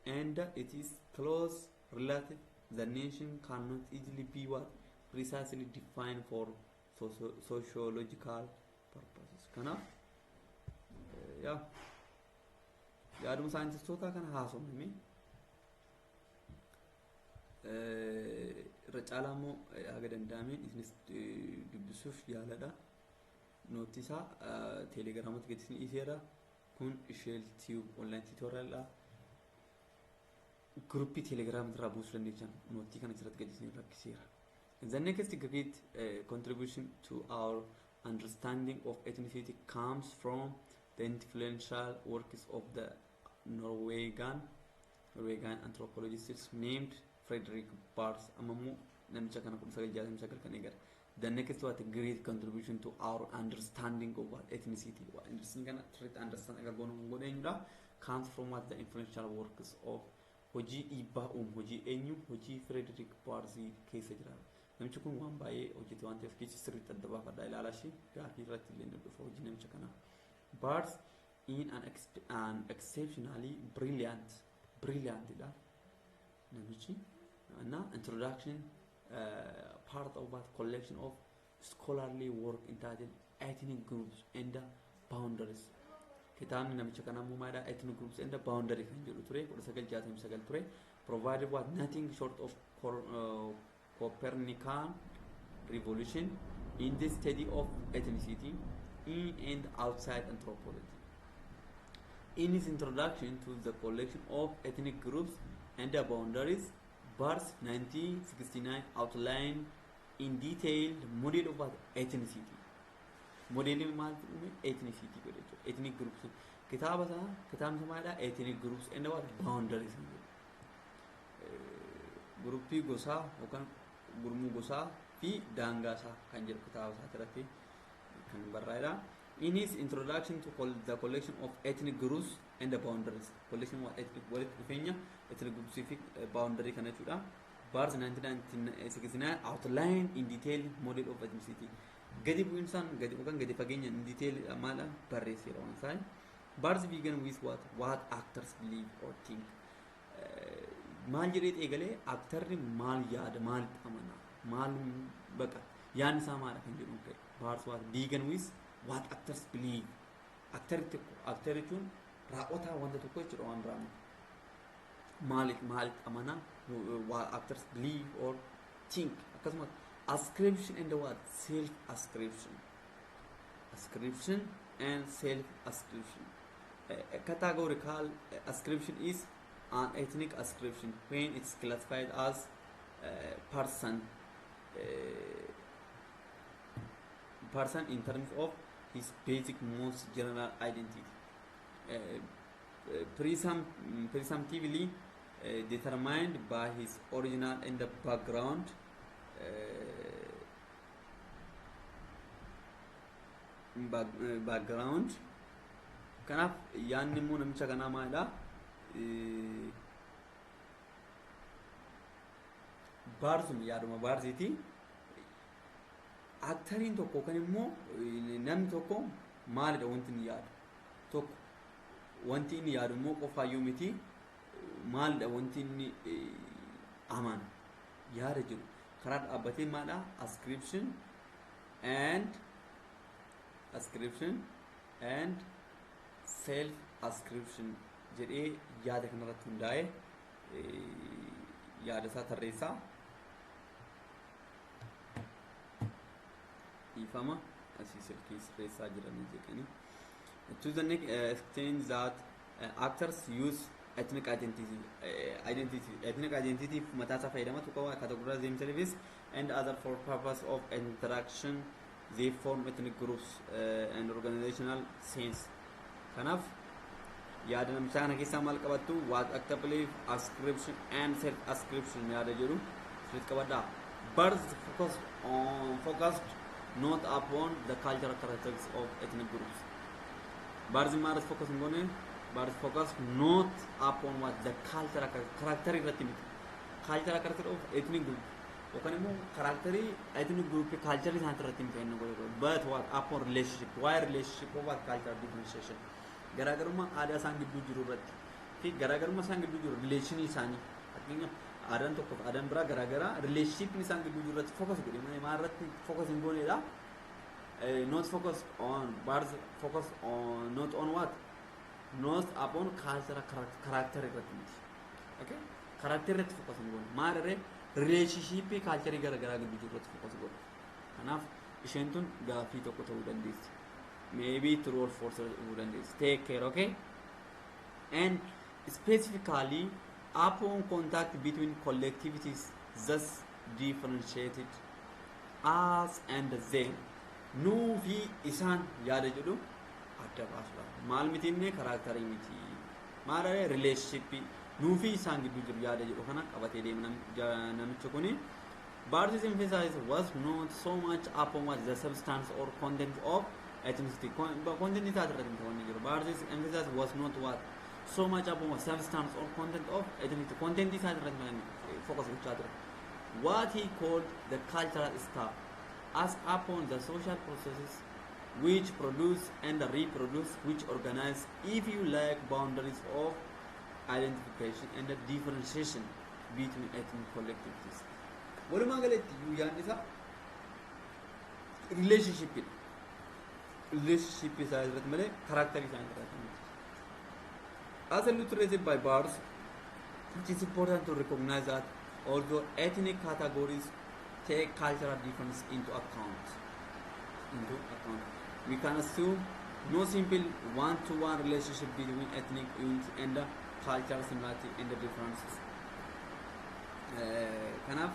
S1: and its close relative, the nation, cannot easily be what precisely defined for sociological purposes. Kanaaf yaa yaaduma saayintistoota kana haasofname irra caalaa immoo haga danda'ameen isinis dubbisuuf yaaladha. Nootti isaa teelegiraamatti gadi isin dhiiseera. Kun Isheel Tube online tutorial. Groupii teelegiraamii irraa buusuu dandeessan, noottii kana asirratti gadi isin rakkiseera. The next great contribution to our understanding of ethnicity comes from the influential works of the Norwegian anthropologist named Fredrik Barth. Amammoo namicha kana 1969 kan eegale. The next what great contribution to our understanding of what ethnicity, what understanding kana sirriitti understand agar goonu godhe eenyudha? Comes from what the influential works of, hojii dhiibbaa uumu, hojii eenyu? Hojii Fredrik Barth keessa jira. Namichi kun waan baay'ee hojjete waan ta'eef keessa sirriitti adda baafadhaa ilaalaa ishee, gaafii irratti illee ni dhufa hojii namicha kanaa. Barth in an exceptionally brilliant dha namichi እና introduction, part of that collection of scholarly work entitled Ethnic Groups and the Boundaries. Kitaabni namicha kanaa immoo maalidha? Ethnic Groups and the Boundary kan jedhu ture, 1969 ture. Provided what nothing short of Copernican revolution in the study of ethnicity in and outside anthropology. In his introduction to the collection of Ethnic Groups and the Boundaries, Barth 1969 outlined in detail model of what ethnicity. Modeeliin maal uume? Ethnicity godhe jechuudha. Ethnic groups kitaaba isaa, kitaabni isaa maalidha? Ethnic Groups and what Boundaries jedhu. Groupii gosaa yookaan gurmuu gosaa fi daangaa isaa kan jedhu kitaaba isaa irratti kan barraa'edha. In his introduction to the collection of Ethnic Groups and the Boundaries, collection of ethnic, walitti dhufeenya ethnic groups fi boundary kana jechuudha. Barth 1969 outline in detail model of ethnicity. Gadi bu'insaan gadi yookaan gadi fageenya in detail maala barreesseera waan isaa. Barth began with what actors believe or think. Maal jedhee eegalee? Actorri maal yaada, maalitti amana, maal baqa yaadni isaa maala kan jedhu ka'e. Barth what began with what actors believe. Actorri tokko, actor jechuun raawwataa wanta tokko jechuudha, waan biraa miti. Maaliif maalitti amana, what actors believe or think, akkasumas ascription and what self ascription, ascription and self ascription. Categorical ascription is an ethnic ascription when it's classified as person in terms of his basic most general identity, presumptively determined by his original and the background. Kanaaf yaadni immoo namicha kanaa maalidha? Barthum yaaduma Barthiiti. Actoriin tokko yookaan immoo namni tokko maalidha wanti inni yaadu tokko, wanti inni yaadu immoo qofaayyuu miti, maalidha wanti inni amanu yaada jiru karaa dhaabbatee maalidha? Ascription and self ascription jedhee yaada kanarratti hundaa'e yaada isaa tarreessaa. Dhiifama, asii silkii sirreessaa jiranii jeqanii. To the next extent that actors use Ethnic identity, identity, ethnic identity mataa isaa fayyadama tokko categorize themselves and other for purpose of interaction. They form ethnic groups and organizational sense. Kanaaf yaada namichaa kana keessaa maal qabattu? What actor belief, ascription and self ascription yaada jedhu sirriitti qabadhaa. Barth focused not upon the cultural characteristics of ethnic groups. Barth maal focus hin goone? Barth focus not upon what? The cultural character irratti miti. Cultural character of ethnic group yookaan immoo characterii ethnic group culture isaan irratti miti inni godhe, but what? Upon relationship. Why relationship of what? Cultural differentiation, garaagarummaa aadaa isaan gidduu jiru irratti fi garaagarummaa isaan gidduu jiru relationii isaanii, fakkeenyaaf aadaan tokkoof aadaan biraa garaagaraa, relationshipni isaan gidduu jiru irratti focus godhe malee maal irratti focus hin goonedha? Not focus on, Barth focus on not on what? Not upon cultural character irratti miti. Okay, character irratti focus hin goone. Maal irree? Relationship culture garaagaraa gidduu jiru irratti focus godhe. Kanaaf isheen tun gaaffii tokko ta'uu dandeessi. Maybe true or false ta'uu dandeessi. Take care. Okay, and specifically upon contact between collectivities thus differentiated, us and them, nuu fi isaan yaada jedhu adda baasuudha. Maal miti inni? Characterii miti. Maal? Relationship nuu fi isaan gidduu jiru yaada jedhu kana qabatee deema namichi kuni. Barth's emphasis was not so much upon what? The substance or content of ethnicity. Content isaa irratti miti wanni jiru. Barth's emphasis was not what? So much upon what? Substance or content of ethnicity. Content isaa irratti focus gochaa ture. What he called the cultural stuff, as upon the social processes which produce and reproduce, which organize, if you like, boundaries of identification and the differentiation between ethnic collectivities. Walumaa galatti iyyuu yaadni isaa relationshipidha. Relationship isaa irratti malee characterii isaa irratti miti. As illustrated by Barth, it is important to recognize that although ethnic categories take cultural difference into account, we can assume no simple one-to-one relationship between ethnic units and the cultural similarity and the differences. Kanaaf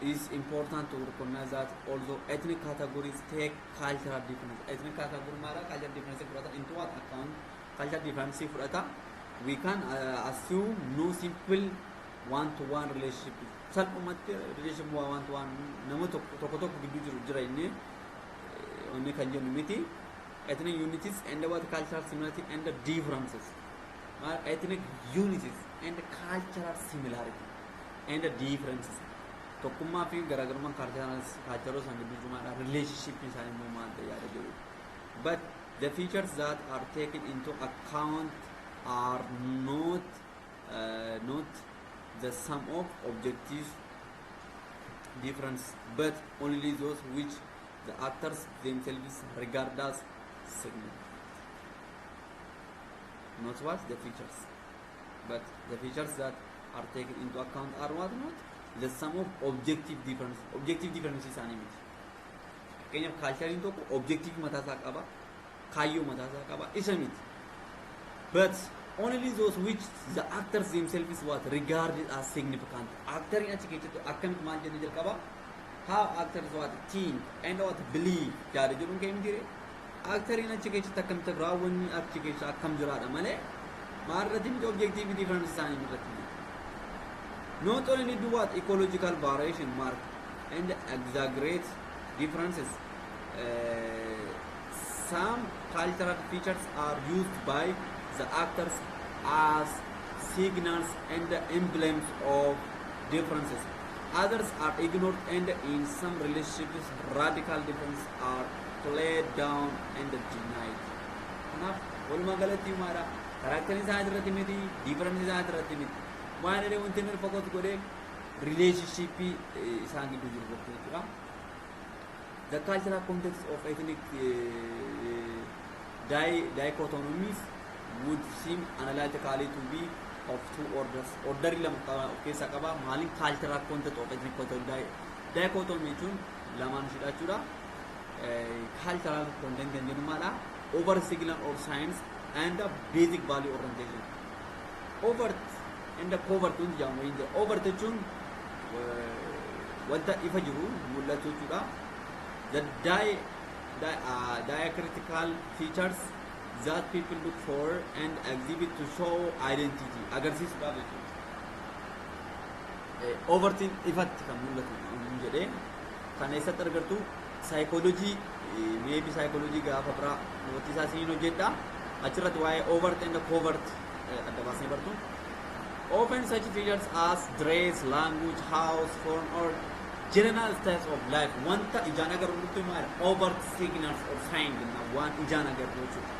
S1: is important to recognize that although ethnic categories take cultural difference, ethnic category maala cultural difference fudhata, into what? Account, cultural difference fudhata, we can assume no simple one-to-one relationship. Salphumatti relationship one-to-one nama tokko tokko tokko gidduu jiru jira inni inni kan jennu miti. Ethnic unities and what? Cultural similarity and the differences. Ethnic unities and cultural similarity and the differences, tokkummaa fi garaagarummaan cultural isaan gidduu jiru maadha, relationship isaanii immoo maal ta'e yaada jedhu. But the features that are taken into account are not the sum of objective difference, but only those which the actors themselves regard as significant. Not what? The features, but the features that are taken into account are what? Not the sum of objective difference. Objective difference isaanii miti. Fakkeenyaaf cultureiin tokko objective mataa isaa qaba, kaayyoo mataa isaa qaba, isa miti, but only those which the actors themselves what? Regarded as significant. Actoriin achi keessatti akkamitti maal jenne jalqaba? How actors what? Think and what? Believe yaada jedhuun kee miti ree? Actoriin achi keessatti akkamitti raawwanni achi keessa akkam jiraadha malee maal irratti miti, objective difference isaanii irratti miti. Not only do what? Ecological variation mark and exaggerate differences, some cultural features are used by the actors as signals and emblems of differences. Others are ignored, and in some relationships radical differences are played down and denied. Kanaaf walumaa galatti maadha? Characterii isaa irratti miti, difference isaa irratti miti. Waan inni wanti inni focus godhee relationship isaan gidduu jiru irratti jechuudha. The cultural context of ethnic dichotomies would seem analytically to be of two orders. Orderii lama qaba of keessaa qaba. Maaliin? Cultural content of ethnic dichotomy jechuun lamaan ishiidha jechuudha. Cultural content kan jennu maadha? Over signal or signs and the basic value orientation. Overt and covert wanti jedhamu hin jira. Overt jechuun wanta ifa jiru mul'atu jechuudha. The diacritical features that people look for and exhibit to show identity agarsiisuudhaaf jechuudha. Overtiin ifatti kan mul'atu jedhee kan eessatti argattu saayikoolojii, maybe saayikoolojii gaafa biraa mootii isaa isiniin hojjedha. Achirratti waa'ee overt and covert adda baasnee bartu. Often such features as dress, language, house, form or general styles of life, wanta ijaan agarru nutti maal overt signals or sign jenna, waan ijaan agarru jechuudha.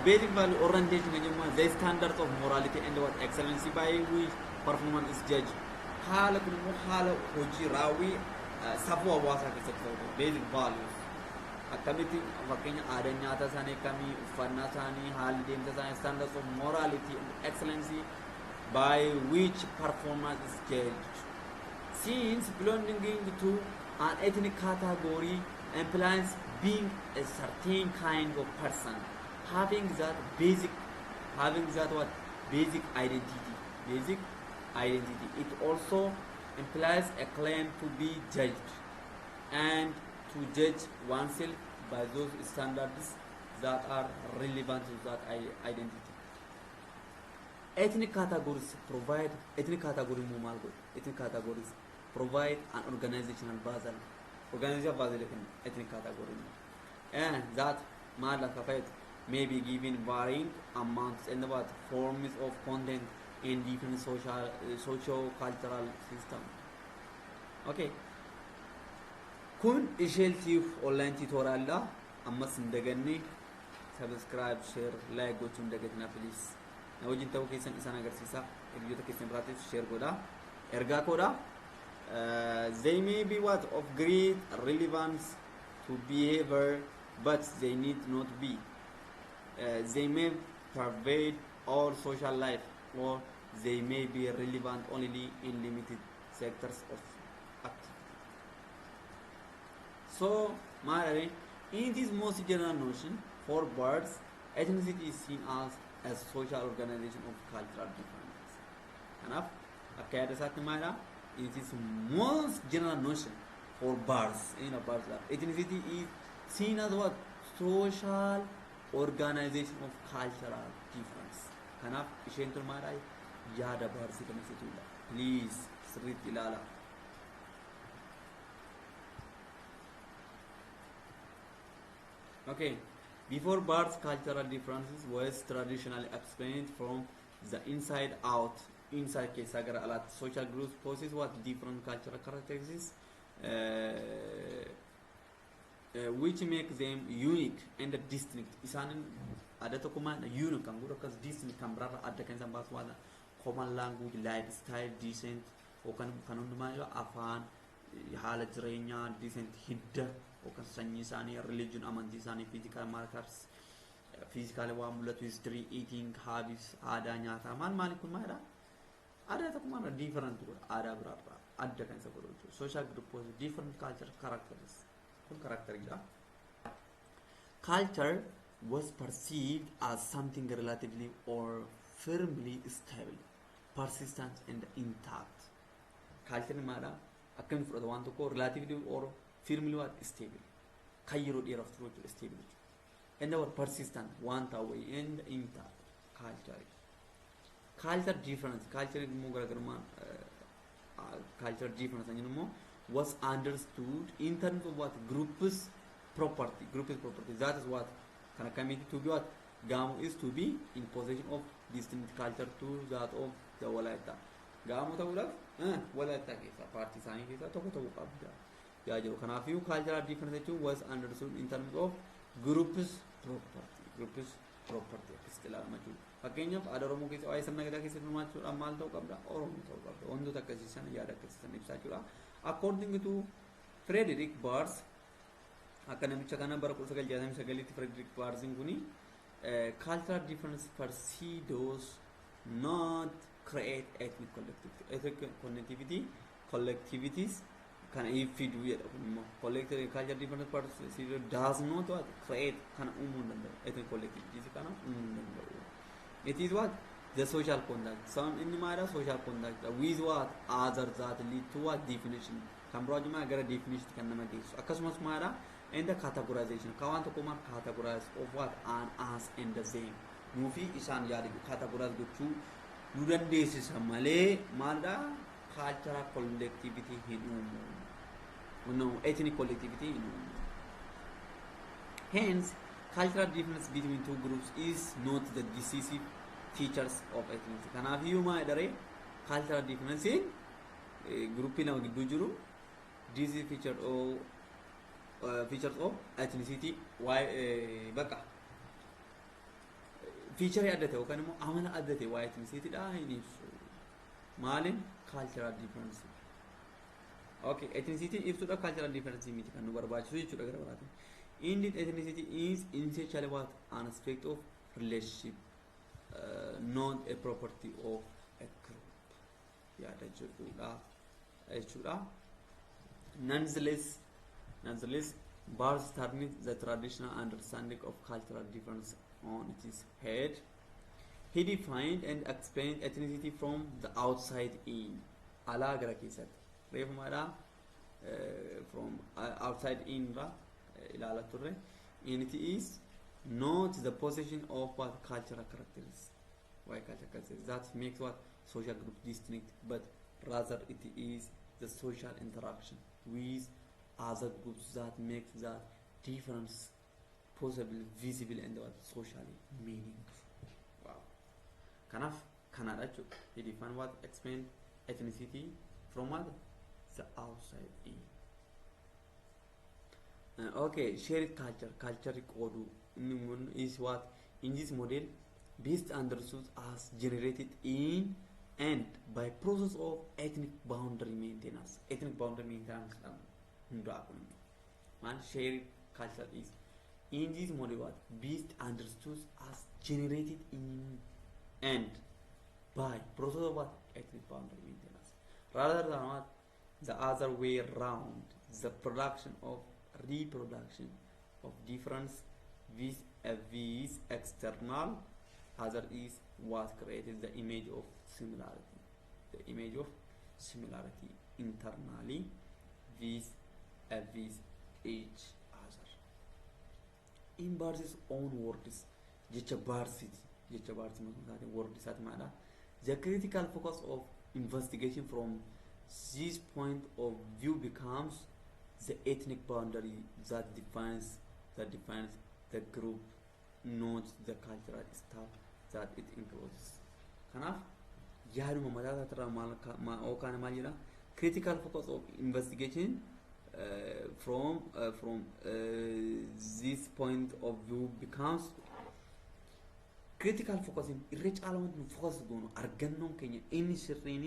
S1: Basic value orientation kan jennu the standards of morality and what excellency by which performance is judged. Haala kun immoo haala hojii raawwii safuu hawaasaa keessatti ta'u basic values. Akkamitti fakkeenya aadaan nyaata isaanii akkamii, uffannaa isaanii, haalli deemsa isaanii, standards of morality and excellency by which performance is judged. Since belonging to an ethnic category implies being a certain kind of person, having that what basic identity, basic identity. It also implies a claim to be judged and to judge oneself by those standards that are relevant to that identity. Ethnic categories provide, ethnic category immoo maal godhu? Ethnic categories provide an organizational basel, organizational basel kenna ethnic category immoo, and that maal akka fayyadu may be given varying amounts and what forms of content in different social socio-cultural system. Okay. Kun isheeltiif online tutorial dha. Ammas hin daganne, subscribe, share, like gochuun dagatina, please. Na wajjin ta'uu keessan isaan agarsiisa. Hiriyoota keessan biraatiif share godha. Ergaa koodha. They may be what of great relevance to behavior, but they need not be. They may pervade all social life, or they may be relevant only in limited sectors of activity. So, maal, in this most general notion, for Barthes, ethnicity is seen as a social organization of cultural differences. Kanaaf akka yaada isaatti maalidha? It is most general notion for Barthes, in a Barthes lab. Ethnicity is seen as what? Social organization of cultural difference. Kanaaf isheen tun maalidha? Yaada Barthesii kan ibsitudha. Please sirriitti ilaala. Okay, before Barthes, cultural differences was traditionally explained from the inside out, inside keessaa gara alaatti. Social groups possess what different cultural characteristics which make them unique and distinct. Isaan adda tokkummaa unique kan godhu akkas distinct kan biraarra adda kan isaan baasu waan common language, lifestyle, descent yookaan kan hundumaa afaan, haala jireenyaa, descent hidda yookaan sanyii isaanii, religion amantii isaanii, physical markers physical waan mul'atu, history, eating habits, aadaa nyaataa, maal maali kun maalidha? Aadaa tokkummaa different godha, aadaa biraarraa adda kan isa godhu jechuudha. Social group was different culture characters, kun characteridha. Culture was perceived as something relatively or firmly stable, persistent and intact. Culture maadha? Akkamiin fudhata waan tokko relatively or firmly what stable, kan yeroo dheeraaf turu jechuudha, stable jechuudha. And what persistent waan ta'u wayii and intact culture. Culture difference, culture immoo garaagarummaan culture difference kan jennu immoo was understood in terms of what groups property, group is property. That is what kan akkamitti to be what Gamo is to be in possession of distinct culture to that of the Walaita. Gaamo ta'uudhaaf Walaita keessaa paartii isaanii keessaa tokko ta'uu qabda yaa jiru. Kanaafiyyuu cultural difference jechuun was understood in terms of groups property, groups property akkasitti ilaalama jechuudha. Fakkeenyaaf aadaa Oromoo keessa waa'ee sirna gadaa keessatti hirmaachuudhaan maal ta'uu qabda? Oromoo ta'uu qabda. Wantoota akkasii sana yaada akkasii sana ibsaa jechuudha. According to Frederick Barth, akka namicha kana bara 1969tti Frederick Barthin kuni, cultural difference per se does not create ethnic collectivity. Ethnic connectivity collectivities kana fidu jedha. Kun immoo collective cultural difference per se does not what create, kana uumuu hin danda'u, ethnic collectivities kana uumuu hin danda'u. It is what The social contact. Some inni maalidha? Social contact with what other that lead to what definition. Kan biraa wajjin gara definition kan nama geessu. Akkasumas maalidha? And the categorization. Kan waan tokko maal categorize of what an, us and the them. Nuufi isaan yaada categorize gochuu nu dandeessisa malee maalidha? Cultural collectivity hin uumu. No, ethnic collectivity hin uumu. Hence, cultural difference between two groups is not the decisive features of ethnicity. Kanaaf iyyuu maal jedharee cultural difference gruppii lama gidduu jiru decisive feature of features of ethnicity, waa'ee bakka feature adda ta'e yookaan immoo amala adda ta'e waa'ee ethnicity dha hin ibsu. Maaliin? Cultural difference. Okay, ethnicity ibsuudha cultural difference miti kan nu barbaachisu jechuudha gara biraatiin. Indeed, ethnicity is essentially what an aspect of relationship, not a property of a group. Yaada jedhudha jechuudha. Nonetheless, Barth turned the traditional understanding of cultural difference on its head. He defined and explained ethnicity from the outside in. Alaa gara keessatti. Reefumaadha from outside in ra ilaala turre. And it is not the possession of what cultural characteristics. Why cultural characteristics? That makes what social group distinct, but rather it is the social interaction with other groups that makes that difference possible, visible and what socially meaningful. Wow. Kanaaf kanaadha jechuudha. He defined what explain ethnicity from what the outside in. Okay, shared culture, culture qooduu inni kun is what in this model best understood as generated in and by process of ethnic boundary maintenance. Ethnic boundary maintenance dhaan hundaa kun immoo maal shared culture is in this model what best understood as generated in and by process of what ethnic boundary maintenance rather than what the other way round, the production of reproduction of difference vis a vis external other is what created the image of similarity, the image of similarity internally vis a vis each other. In Barth's own words, jecha Barthiti, jecha Barth isaatiin, word isaati maadha? The critical focus of investigation from this point of view becomes the ethnic boundary that defines the group, not the cultural stuff that it includes. Kanaaf yaaduma mataa isaatirraa maal yookaan maal jedha? Critical focus of investigation from this point of view becomes critical focusing. Irra caala wanti nu focus goonu, argannoon keenya inni sirriin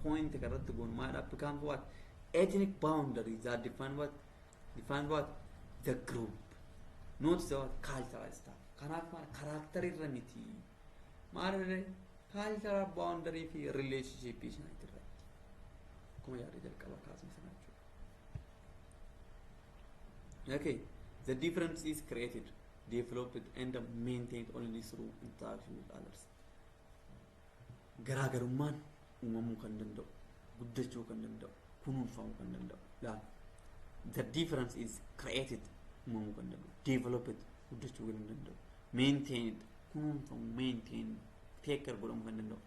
S1: point irratti goonu maalidha? Becomes what ethnic boundary that define what the group, not the what cultural stuff. Kanaaf maal character irra miti, maal irra? Cultural boundary fi relationship isaaniitti irratti, akkuma yaada jalqaba kaasne sana jechuudha. Okay, the difference is created, developed and maintained only through interaction with others. Garaagarummaan uumamuu kan danda'u, guddachuu kan danda'u, kunuunfamuu kan danda'u laal. The difference is created, uumamuu kan danda'u, developed, guddachuu kan danda'u, maintained, kunuunfamu, maintain, take care godhamuu kan danda'u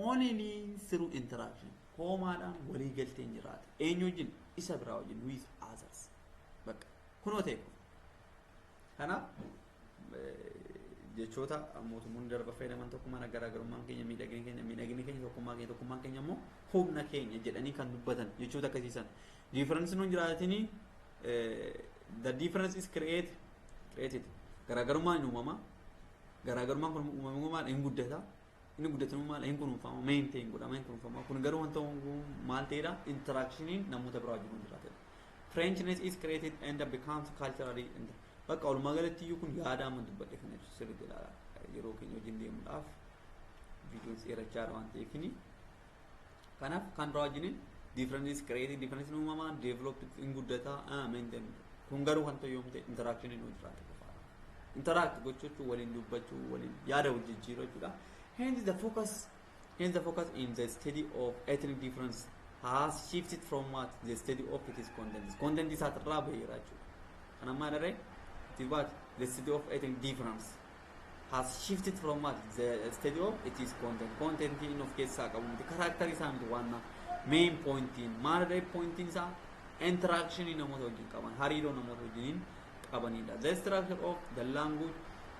S1: only through interaction, hoomaadhaan walii galteen jiraate. Eenyu wajjin? Isa biraa wajjin, with others. Bakka kunoo ta'e qofa. Kanaaf jechoota mootummoonni darba fayyadaman tokko mana garaagarummaan keenya miidhagina keenya, miidhagina keenya tokkummaa keenya, tokkummaan keenya immoo humna keenya jedhanii kan dubbatan jechoota akkasiisan. Difference nuun jiraatinii, the difference is created, garaagarummaan hin uumama. Garaagarummaan kun uumamuu maal hin guddata, inni guddatu maal hin kunuunfama, maintain godhama, hin kunuunfama. Kun garuu wanta maal ta'edha? Interactioniin namoota biraa wajjin jiraatedha. Frenchness is created and becomes culturally. Bakka walumaa galatti iyyuu kun yaada amma dubbadhe kana ibsu sirriitti ilaala. Yeroo keenya wajjin deemuudhaaf viidiyoon dheerachaa waan ta'eefini. Kanaaf kan biraa wajjiniin difference is created, difference uumamaa, developed, hin guddataa, maintain. Kun garuu kan ta'u yoom ta'e? Interaction nu jiraate qofaadha. Interact gochuu, waliin dubbachuu, waliin yaada wal jijjiiruu jechuudha. Hence the focus in the study of ethnic difference has shifted from what? The study of its content. Content isaatirraa baheera jechuudha. Kana maal irree? It is what? The study of ethnic difference has shifted from what? The study of its content. Content inni of keessaa qabu miti. Character isaa miti waan main pointiin. Maal irree pointiin isaa? Interaction namoota wajjin qaban, hariiroo namoota wajjiniin qabanidha. The structure of the language,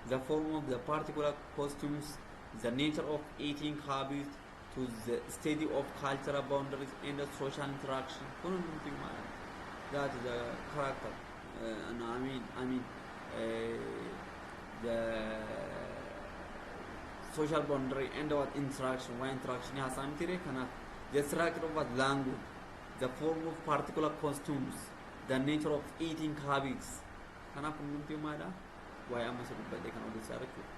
S1: the form of the particular costumes, the nature of eating habits, to the study of cultural boundaries and the social interaction. Kun hundumti maal? That is the character. No, I mean, the social boundary and what interaction. Why interaction haasaa miti ree? Kanaaf the structure of what language, the form of particular costumes, the nature of eating habits. Kanaaf hundumti maalidha? Waa'ee amma isa dubbadhe kan odeessaa jechuudha.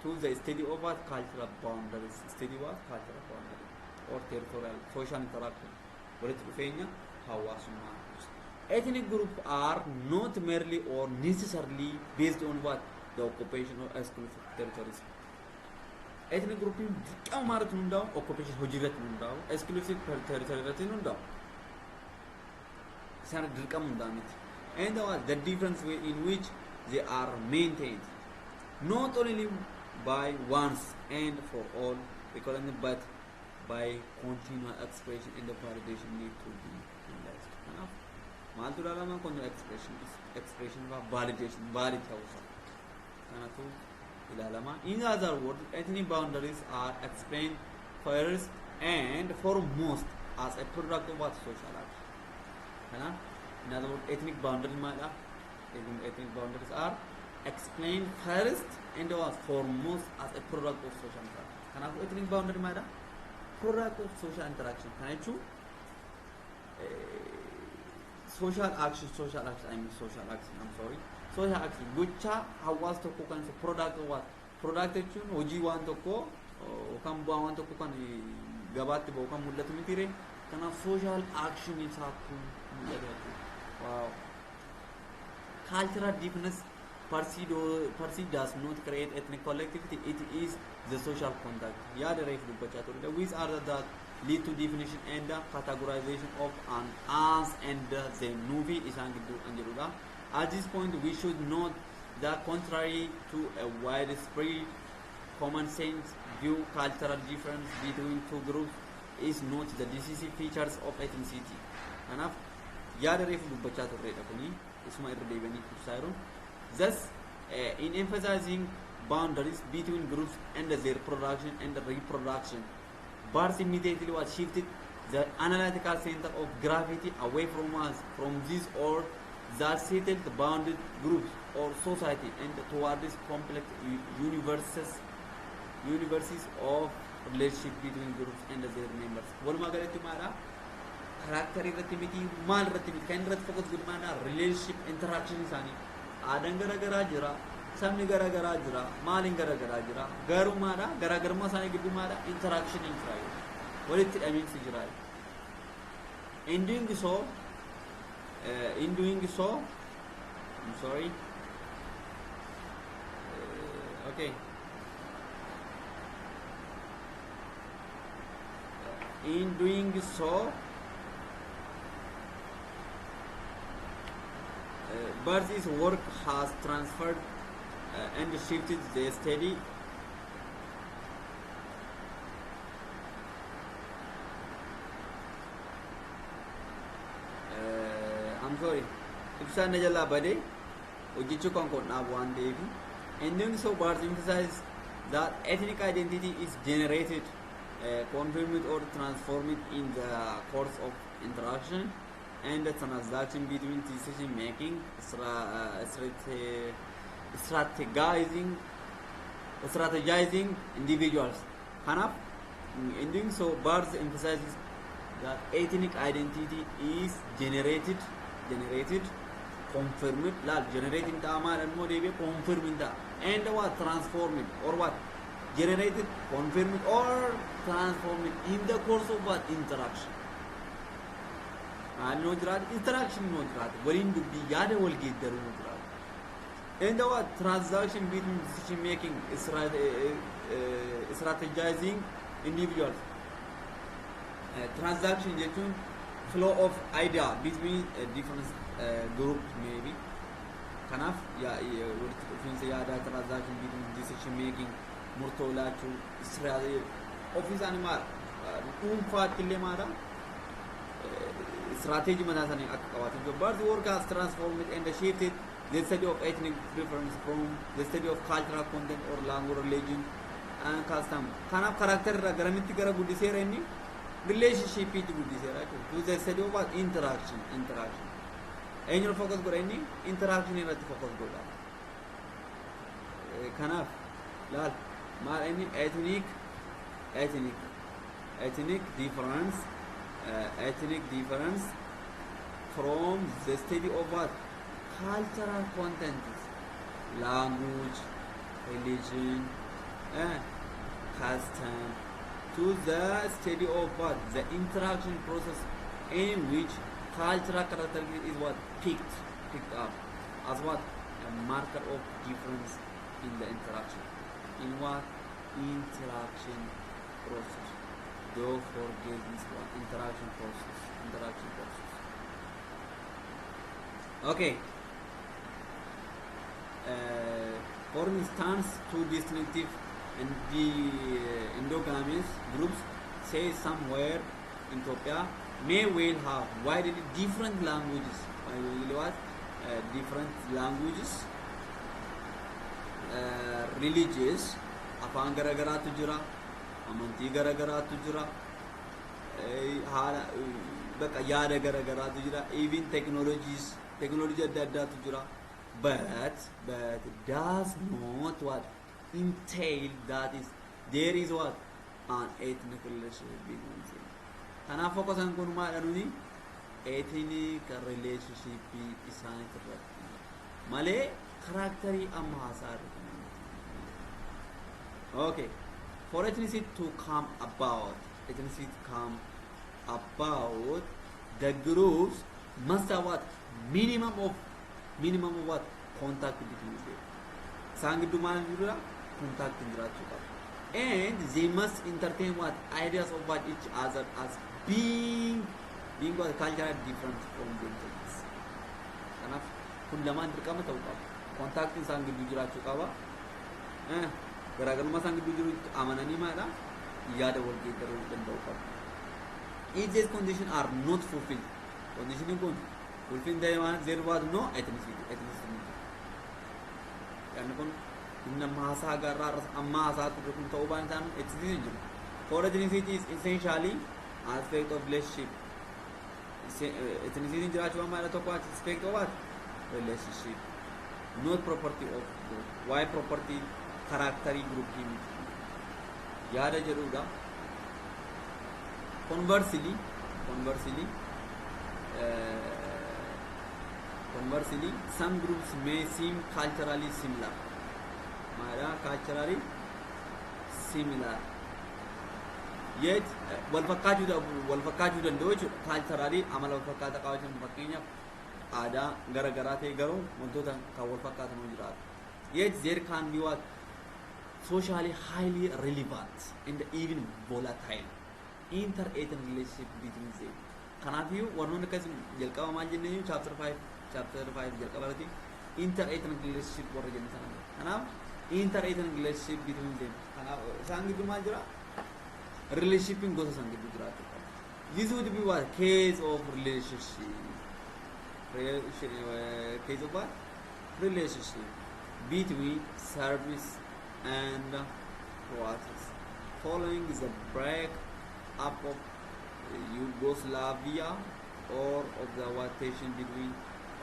S1: To the study of what cultural boundaries, study what cultural boundary or territorial social interaction, walitti dhufeenya hawaasummaa. Ethnic group are not merely or necessarily based on what the occupation or exclusive territories. Ethnic grouping dirqama maalirratti hundaa'u? Occupation hojii irratti hundaa'u, exclusive territory irratti hundaa'u. Isaan dirqama hundaa'u miti. And what the difference way in which they are maintained, not only by once and for all recognition but by continual expression and the validation, need to be analyzed. Kanaaf maaltu ilaalama? Continual expression fa validation, valid ta'uusaa kanatu ilaalama. In other words, ethnic boundaries are explained first and foremost as a product of what? Social action. Kanaaf in other words, ethnic boundaries maalidha? Ethnic boundaries are explained first and was foremost as a product of social interaction. Kanaafuu ethnic boundary maalidha? Product of social interaction. Kana jechuun social action, social action, I mean social action, I'm sorry, social action, gocha hawaasa tokko kan isa product of what? Product jechuun hojii waan tokko yookaan bu'aa waan tokko kan gabaatti ba'u kan mul'atu miti ree? Kanaaf social action isaatu mul'ata jechuudha. Wow. Cultural difference per se does not create ethnic collectivity. It is the social contact, yaada reef dubbachaa ture, with other that lead to definition and the categorization of an us and them, nuufi isaan gidduu kan jedhudha. At this point, we should note that contrary to a widespread common sense view, cultural difference between two groups is not the decisive features of ethnicity. Kanaaf yaada reefu dubbachaa turredha kuni, isuma irra deebi'anii ibsaa jiru. Thus, in emphasizing boundaries between groups and their production and reproduction, Barth immediately was shifted the analytical center of gravity away from us, from this or that settled bounded groups or society, and towards complex universes of relationship between groups and their members. Walumaa galatti maadha? Character irratti miti, maal irratti miti, kan irratti focus godhu maadha? Relationship interaction isaanii. Aadaan garaagaraa jira, sabni garaagaraa jira, maaliin garaagaraa jira, garuu maadha? Garaagarummaa isaanii gidduu maadha? Interaction jira, walitti hidhamiinsi jira. In doing so, I'm sorry, okay, in doing so, Barth's work has transferred and shifted the study I'm sorry, ibsaan na jalaa badee hojjechuu kan kun dhaabu waan ta'eef. In doing so, Barth emphasized that ethnic identity is generated, confirmed or transformed in the course of interaction and the transaction between decision making, strategizing individuals. Kanaaf in doing so, Barth emphasizes that ethnic identity is generated, confirmed, laal, generating ta'a, maal immoo deebi'ee confirmed ta'a, and what transformed or what generated, confirmed or transformed in the course of what? Interaction. Maal noo jiraate? Interaction noo jiraate, waliin dubbii, yaada wal geeddaruu noo jiraate. And what transaction between decision making, strategizing individuals. Transaction jechuun flow of idea between different group maybe. Kanaaf walitti dhufiinsa yaadaa, transaction between decision making, murtoo laachuu, ofii isaanii maal dhuunfaatti illee maadha strategy mataa isaanii akka qabaatan jiru. Barth work has transformed and shifted the study of ethnic difference from the study of cultural content or language, religion and custom. Kanaaf character irraa garamitti gara guddiseera inni? Relationshipiitti guddiseera jechuudha. To the study of what? Interaction. Interaction. Eenyuun focus godha inni? Interaction irratti focus godha. Kanaaf laal maal inni ethnic difference, ethnic difference from the study of what? Cultural contents, language, religion, custom, to the study of what? The interaction process in which cultural characteristic is what? Picked up as what? A marker of difference in the interaction. In what? Interaction process. Don't forget this one. Interaction process. Interaction process. Okay. For instance, two distinctive and the endogamous groups, say somewhere in Ethiopia, may well have widely different languages. What? Different languages, religious, afaan garagaraatu jira, amantii garagaraatu jira, haala bakka yaada garagaraatu jira, even technologies, technology adda addaatu jira. But does not what entail that is there is what? An ethnic relationship between them. Kanaaf focusan kun maadha nuni? Ethnic relationship isaaniit irratti malee characterii amma haasaa irra. Okay, for ethnicity to come about, ethnicity to come about, the groups must have what? Minimum of what? Contact between them. Isaan gidduu maal jirudha? Contact jiraachuu qaba. And they must entertain what? Ideas of what? Each other as being what? Culturally different from themselves. Kanaaf kun lamaan dirqama ta'uu qaba. Contactiin isaan gidduu jiraachuu qaba. Garaagarummaa isaan gidduu jiru amananii maadha? Yaada wal geeddaruu danda'uu qabu. If these conditions are not fulfilled, condition kun fulfilled ta'e waan there was no ethnicity, ethnicity hin jiru. Yaadni kun inni amma haasaa garraa amma haasaa turre kun ta'uu baan isaan ethnicity hin jiru. For ethnicity is essentially aspect of relationship. Ethnicity jiraachuu waan maadha tokko aspect of what? Relationship. Not property of group. Why property characterii group miti. Yaada jedhudha. Conversely, some groups may seem culturally similar. Maadha? Culturally similar. Yet, wal fakkaachuu danda'u jechuudha. Culturally amala wal fakkaataa qabaachuun fakkeenyaaf aadaa gara garaa ta'e garuu wantoota kan wal fakkaatan jiraatu. Yet there can be what? Socially highly relevant and even volatile inter-ethnic relationship between them. Kanaafiyyuu warroonni akkas jalqaba maal jennee chapter 5, chapter 5 jalqaba irratti inter-ethnic relationship warra jenne sana. Kanaaf inter-ethnic relationship between them. Kanaaf isaan gidduu maal jira? Relationshipin gosa isaan gidduu jiraachuu qaba. This would be what? Case of relationship. Case of what? Relationship between Serbs and Croats following the break up of Yugoslavia or of the tension between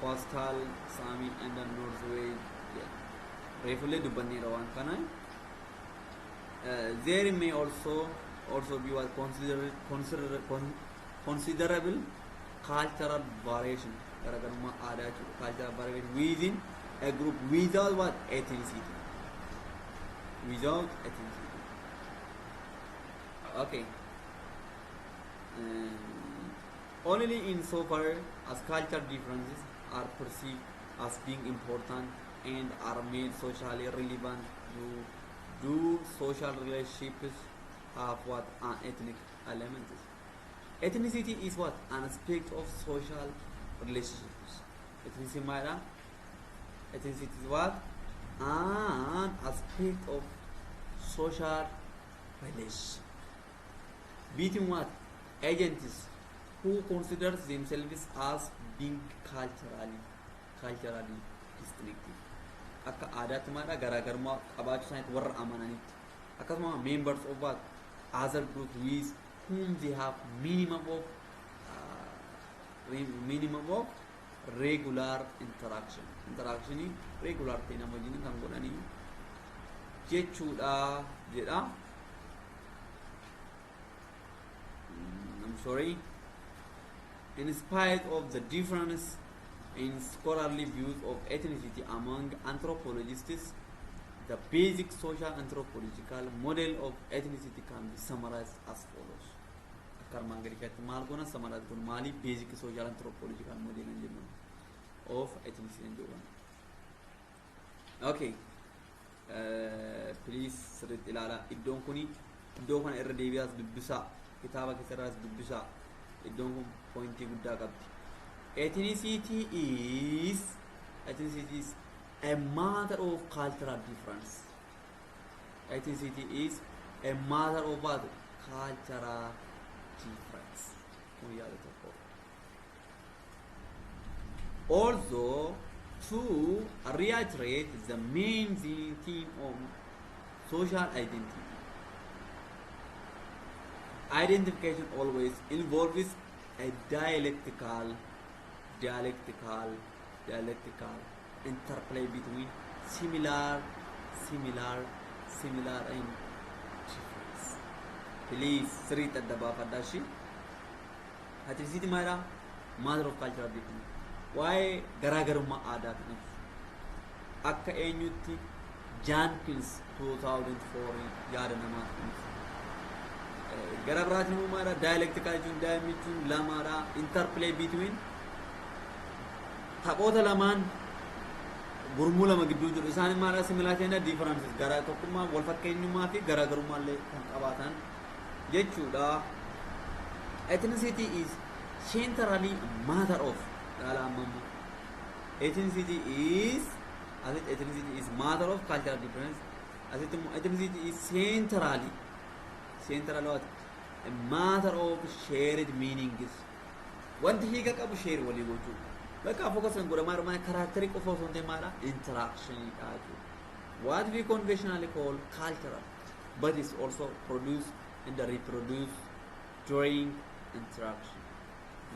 S1: coastal Sami and the Norwegian. Reefullee dubbanneera waan kana. There may also be what? Considerable cultural variation, garaagarummaa aadaa jechuudha, cultural variation within a group without what? Ethnicity. Without ethnicity. Okay. Only insofar as cultural differences are perceived as being important and are made socially relevant do social relationships have what an ethnic element is. Ethnicity is what an aspect of social relationships. Ethnicity maadha? Ethnicity is what an aspect of social relationship between what agents who consider themselves as being culturally distinctive. Akka aadaatti maadha garaagarummaa qabaachuu isaaniitti warra amananitti, akkasuma members of what other group with whom they have minimum of regular interaction, interaction regular ta'e nama wajjin kan godhanii jechuudha jedha. I'm sorry. In spite of the difference in scholarly views of ethnicity among anthropologists, the basic social anthropological model of ethnicity can be summarized as follows. Akka armaan gadii kanatti maal goona summarize goona maali basic social anthropological model hin jennu of ethnicity hin jedhu. Okay. Please sirriitti ilaalaa, iddoon kuni iddoo kana irra deebi'aas dubbisaa, kitaaba keessarraas dubbisaa, iddoon kun pointii guddaa qabdi. Ethnicity is a matter of cultural difference. Ethnicity is a matter of what? Cultural difference. Kun yaada tokko. Also, to reiterate the main theme of social identity, identification always involves a dialectical interplay between similar and difference. Please sirriitti adda baafadhaa ishee. Ethnicity maalidha? Matter of cultural difference. Waa'ee garaagarummaa aadaa kan ibsu. Akka eenyutti? Jenkins 2004 yaada namaa ibsu. Gara biraatiin immoo maalidha? Dialectical jechuun daa'imni jechuun lamaadha. Interplay between taphoota lamaan gurmuu lama gidduu jiru, isaan maalidha? Similarity and differences, gara tokkummaa wal fakkeenyummaa fi garaagarummaa illee kan qabaatan jechuudha. Ethnicity is centrally matter of dhaala amma immoo ethnicity is asitti ethnicity is matter of cultural difference, asitti immoo ethnicity is centrally what? A matter of shared meanings. Wanti hiika qabu share walii gochuu bakka focus kan godhamaa jiru characterii qofa osoo hin ta'in maadha? Interaction dha jechuudha. What we conventionally call cultural, but is also produced and reproduced during interaction.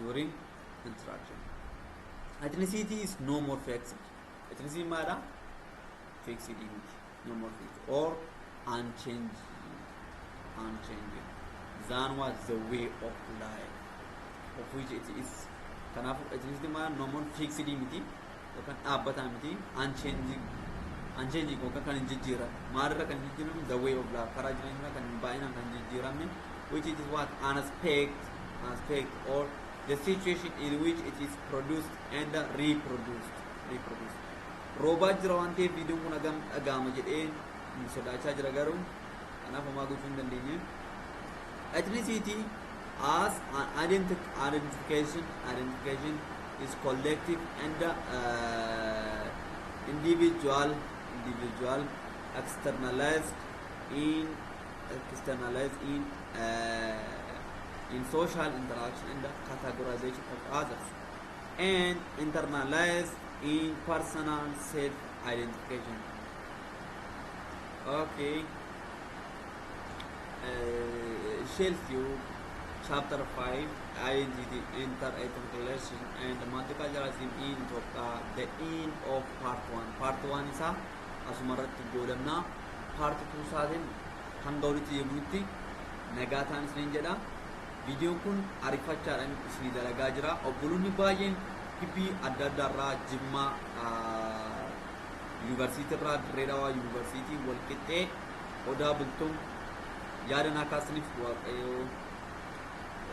S1: During interaction, ethnicity is no more fixed. Ethnicity maadha? Fixed miti, no more fixed or unchanging than what the way of life of which it is. Kanaafuu ethnicity maadha? No more fixed miti yookaan dhaabbataa miti, unchanging yookaan kan hin jijjiiramne. Maalirra kan hin jijjiiramne? The way of life, karaa jireenyaa kan baay'inaan kan hin jijjiiramne, which it is what an aspect or the situation in which it is produced and reproduced. Roobaa jira waan ta'eef viidiyoon kun hagam dhaga'ama jedhee sodaachaa jira, garuu kanaaf homaa gochuu hin dandeenye. Ethnicity as an identification is collective and individual, externalized in social interaction and the categorization of others, and internalized in personal self identification. Okay. Sheffield, chapter 5, identity, inter-ethnic relation and multiculturalism in Ethiopia, the end of part 1. Part 1 isaa asuma irratti goolabnaa. Part 2 isaatiin hanga walitti deemnutti nagaa ta'an isiniin jedha. Viidiyoon kun ariifachaadhaan isinii dalagaa jira. Obboloonni baay'een gibbii adda addaarraa, Jimmaa yuunivarsiitii irraa, Dirree Dhawaa yuunivarsiitii, Walqixxee, Odaa Bultuun yaada naa kaasaniif Waaqayyoo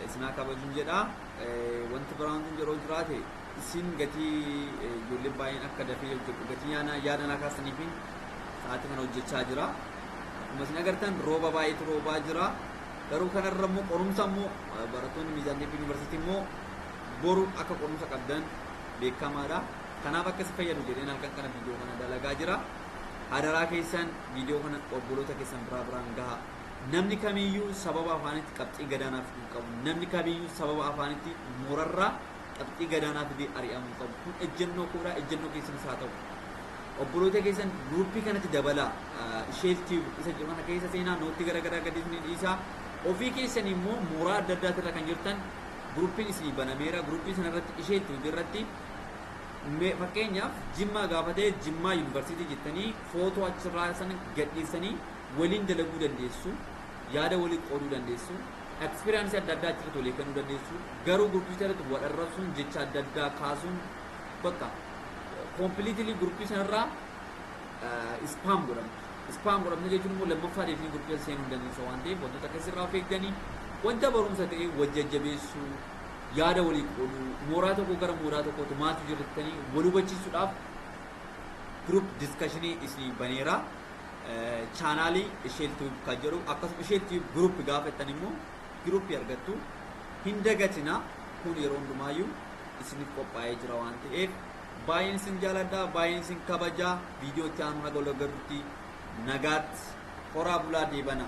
S1: isinaa kabajuun jedha. Wanti biraan kun yeroo jiraate Isin gatii ijoolleen baay'een akka dafee hojjedhu gatii yaada naa kaasaniifin sa'aatii kana hojjechaa jira. Akkuma isin agartan, rooba baay'eetu roobaa jira. Garuu kanarra immoo qorumsa immoo barattoonni Miizaan Teeppii Yuunivarsiitii immoo boru akka qorumsa qabdan beekamaadha. Kanaaf akka si fayyadu jedheen halkan kana viidiyoo kana dalagaa jira. Hadaraa keessan, viidiyoo kana obboloota keessan biraa biraan gaha. Namni kamiyyuu sababa afaanitti qabxii gadaanaa fiduu qabu. Namni kamiyyuu sababa afaanitti moorarraa qabxii gadaanaa fidee ari'amuu qabu. Kun ejjennoo koodhaa, ejjennoo keessanis haa ta'u. Obboloota keessan groupii kanatti dabalaa. Isheeltii isa jedhu kana keessa seenaa, note garaagaraa gadi isin dhiisaa. Ofii keessan immoo mooraa adda addaatirra kan jirtan groupiin isinii banameera. Groupii sanarratti, isheeltii irratti, fakkeenyaaf Jimmaa gaafatee Jimmaa Yuunivarsiitii jettanii footoo achirraa sana gadhiisanii waliin dalaguu dandeessu, yaada walii qooduu dandeessu, experience adda addaa achirratti walii kennuu dandeessu. Garuu groupii irratti wal arrabsuun, jecha adda addaa kaasuun, bakka completely groupii sanarraa spam godhamtu. Spam godhamtu jechuun immoo lammaffaa deebisanii groupii sana seenuu hin dandeessu waan ta'eef, wantoota akkasirraa of eegganii, wanta barumsa ta'e wal jajjabeessuu, yaada walii qooduu, mooraa tokko gara mooraa tokkootti maaltu jirtanii wal hubachiisuudhaaf group discussionii isinii baneera. Channelii Isheeltuu kan jedhu, akkasuma Isheeltuu group gaafa jettan immoo groupii argattu. Hin dagatina, kun yeroo hundumaayyuu isiniif qophaa'ee jira waan ta'eef, baay'een isin jaaladha, baay'een isin kabajaa. Viidiyoo itti aanu naga wal agarrutti nagaatti, horaa bulaa, deebana.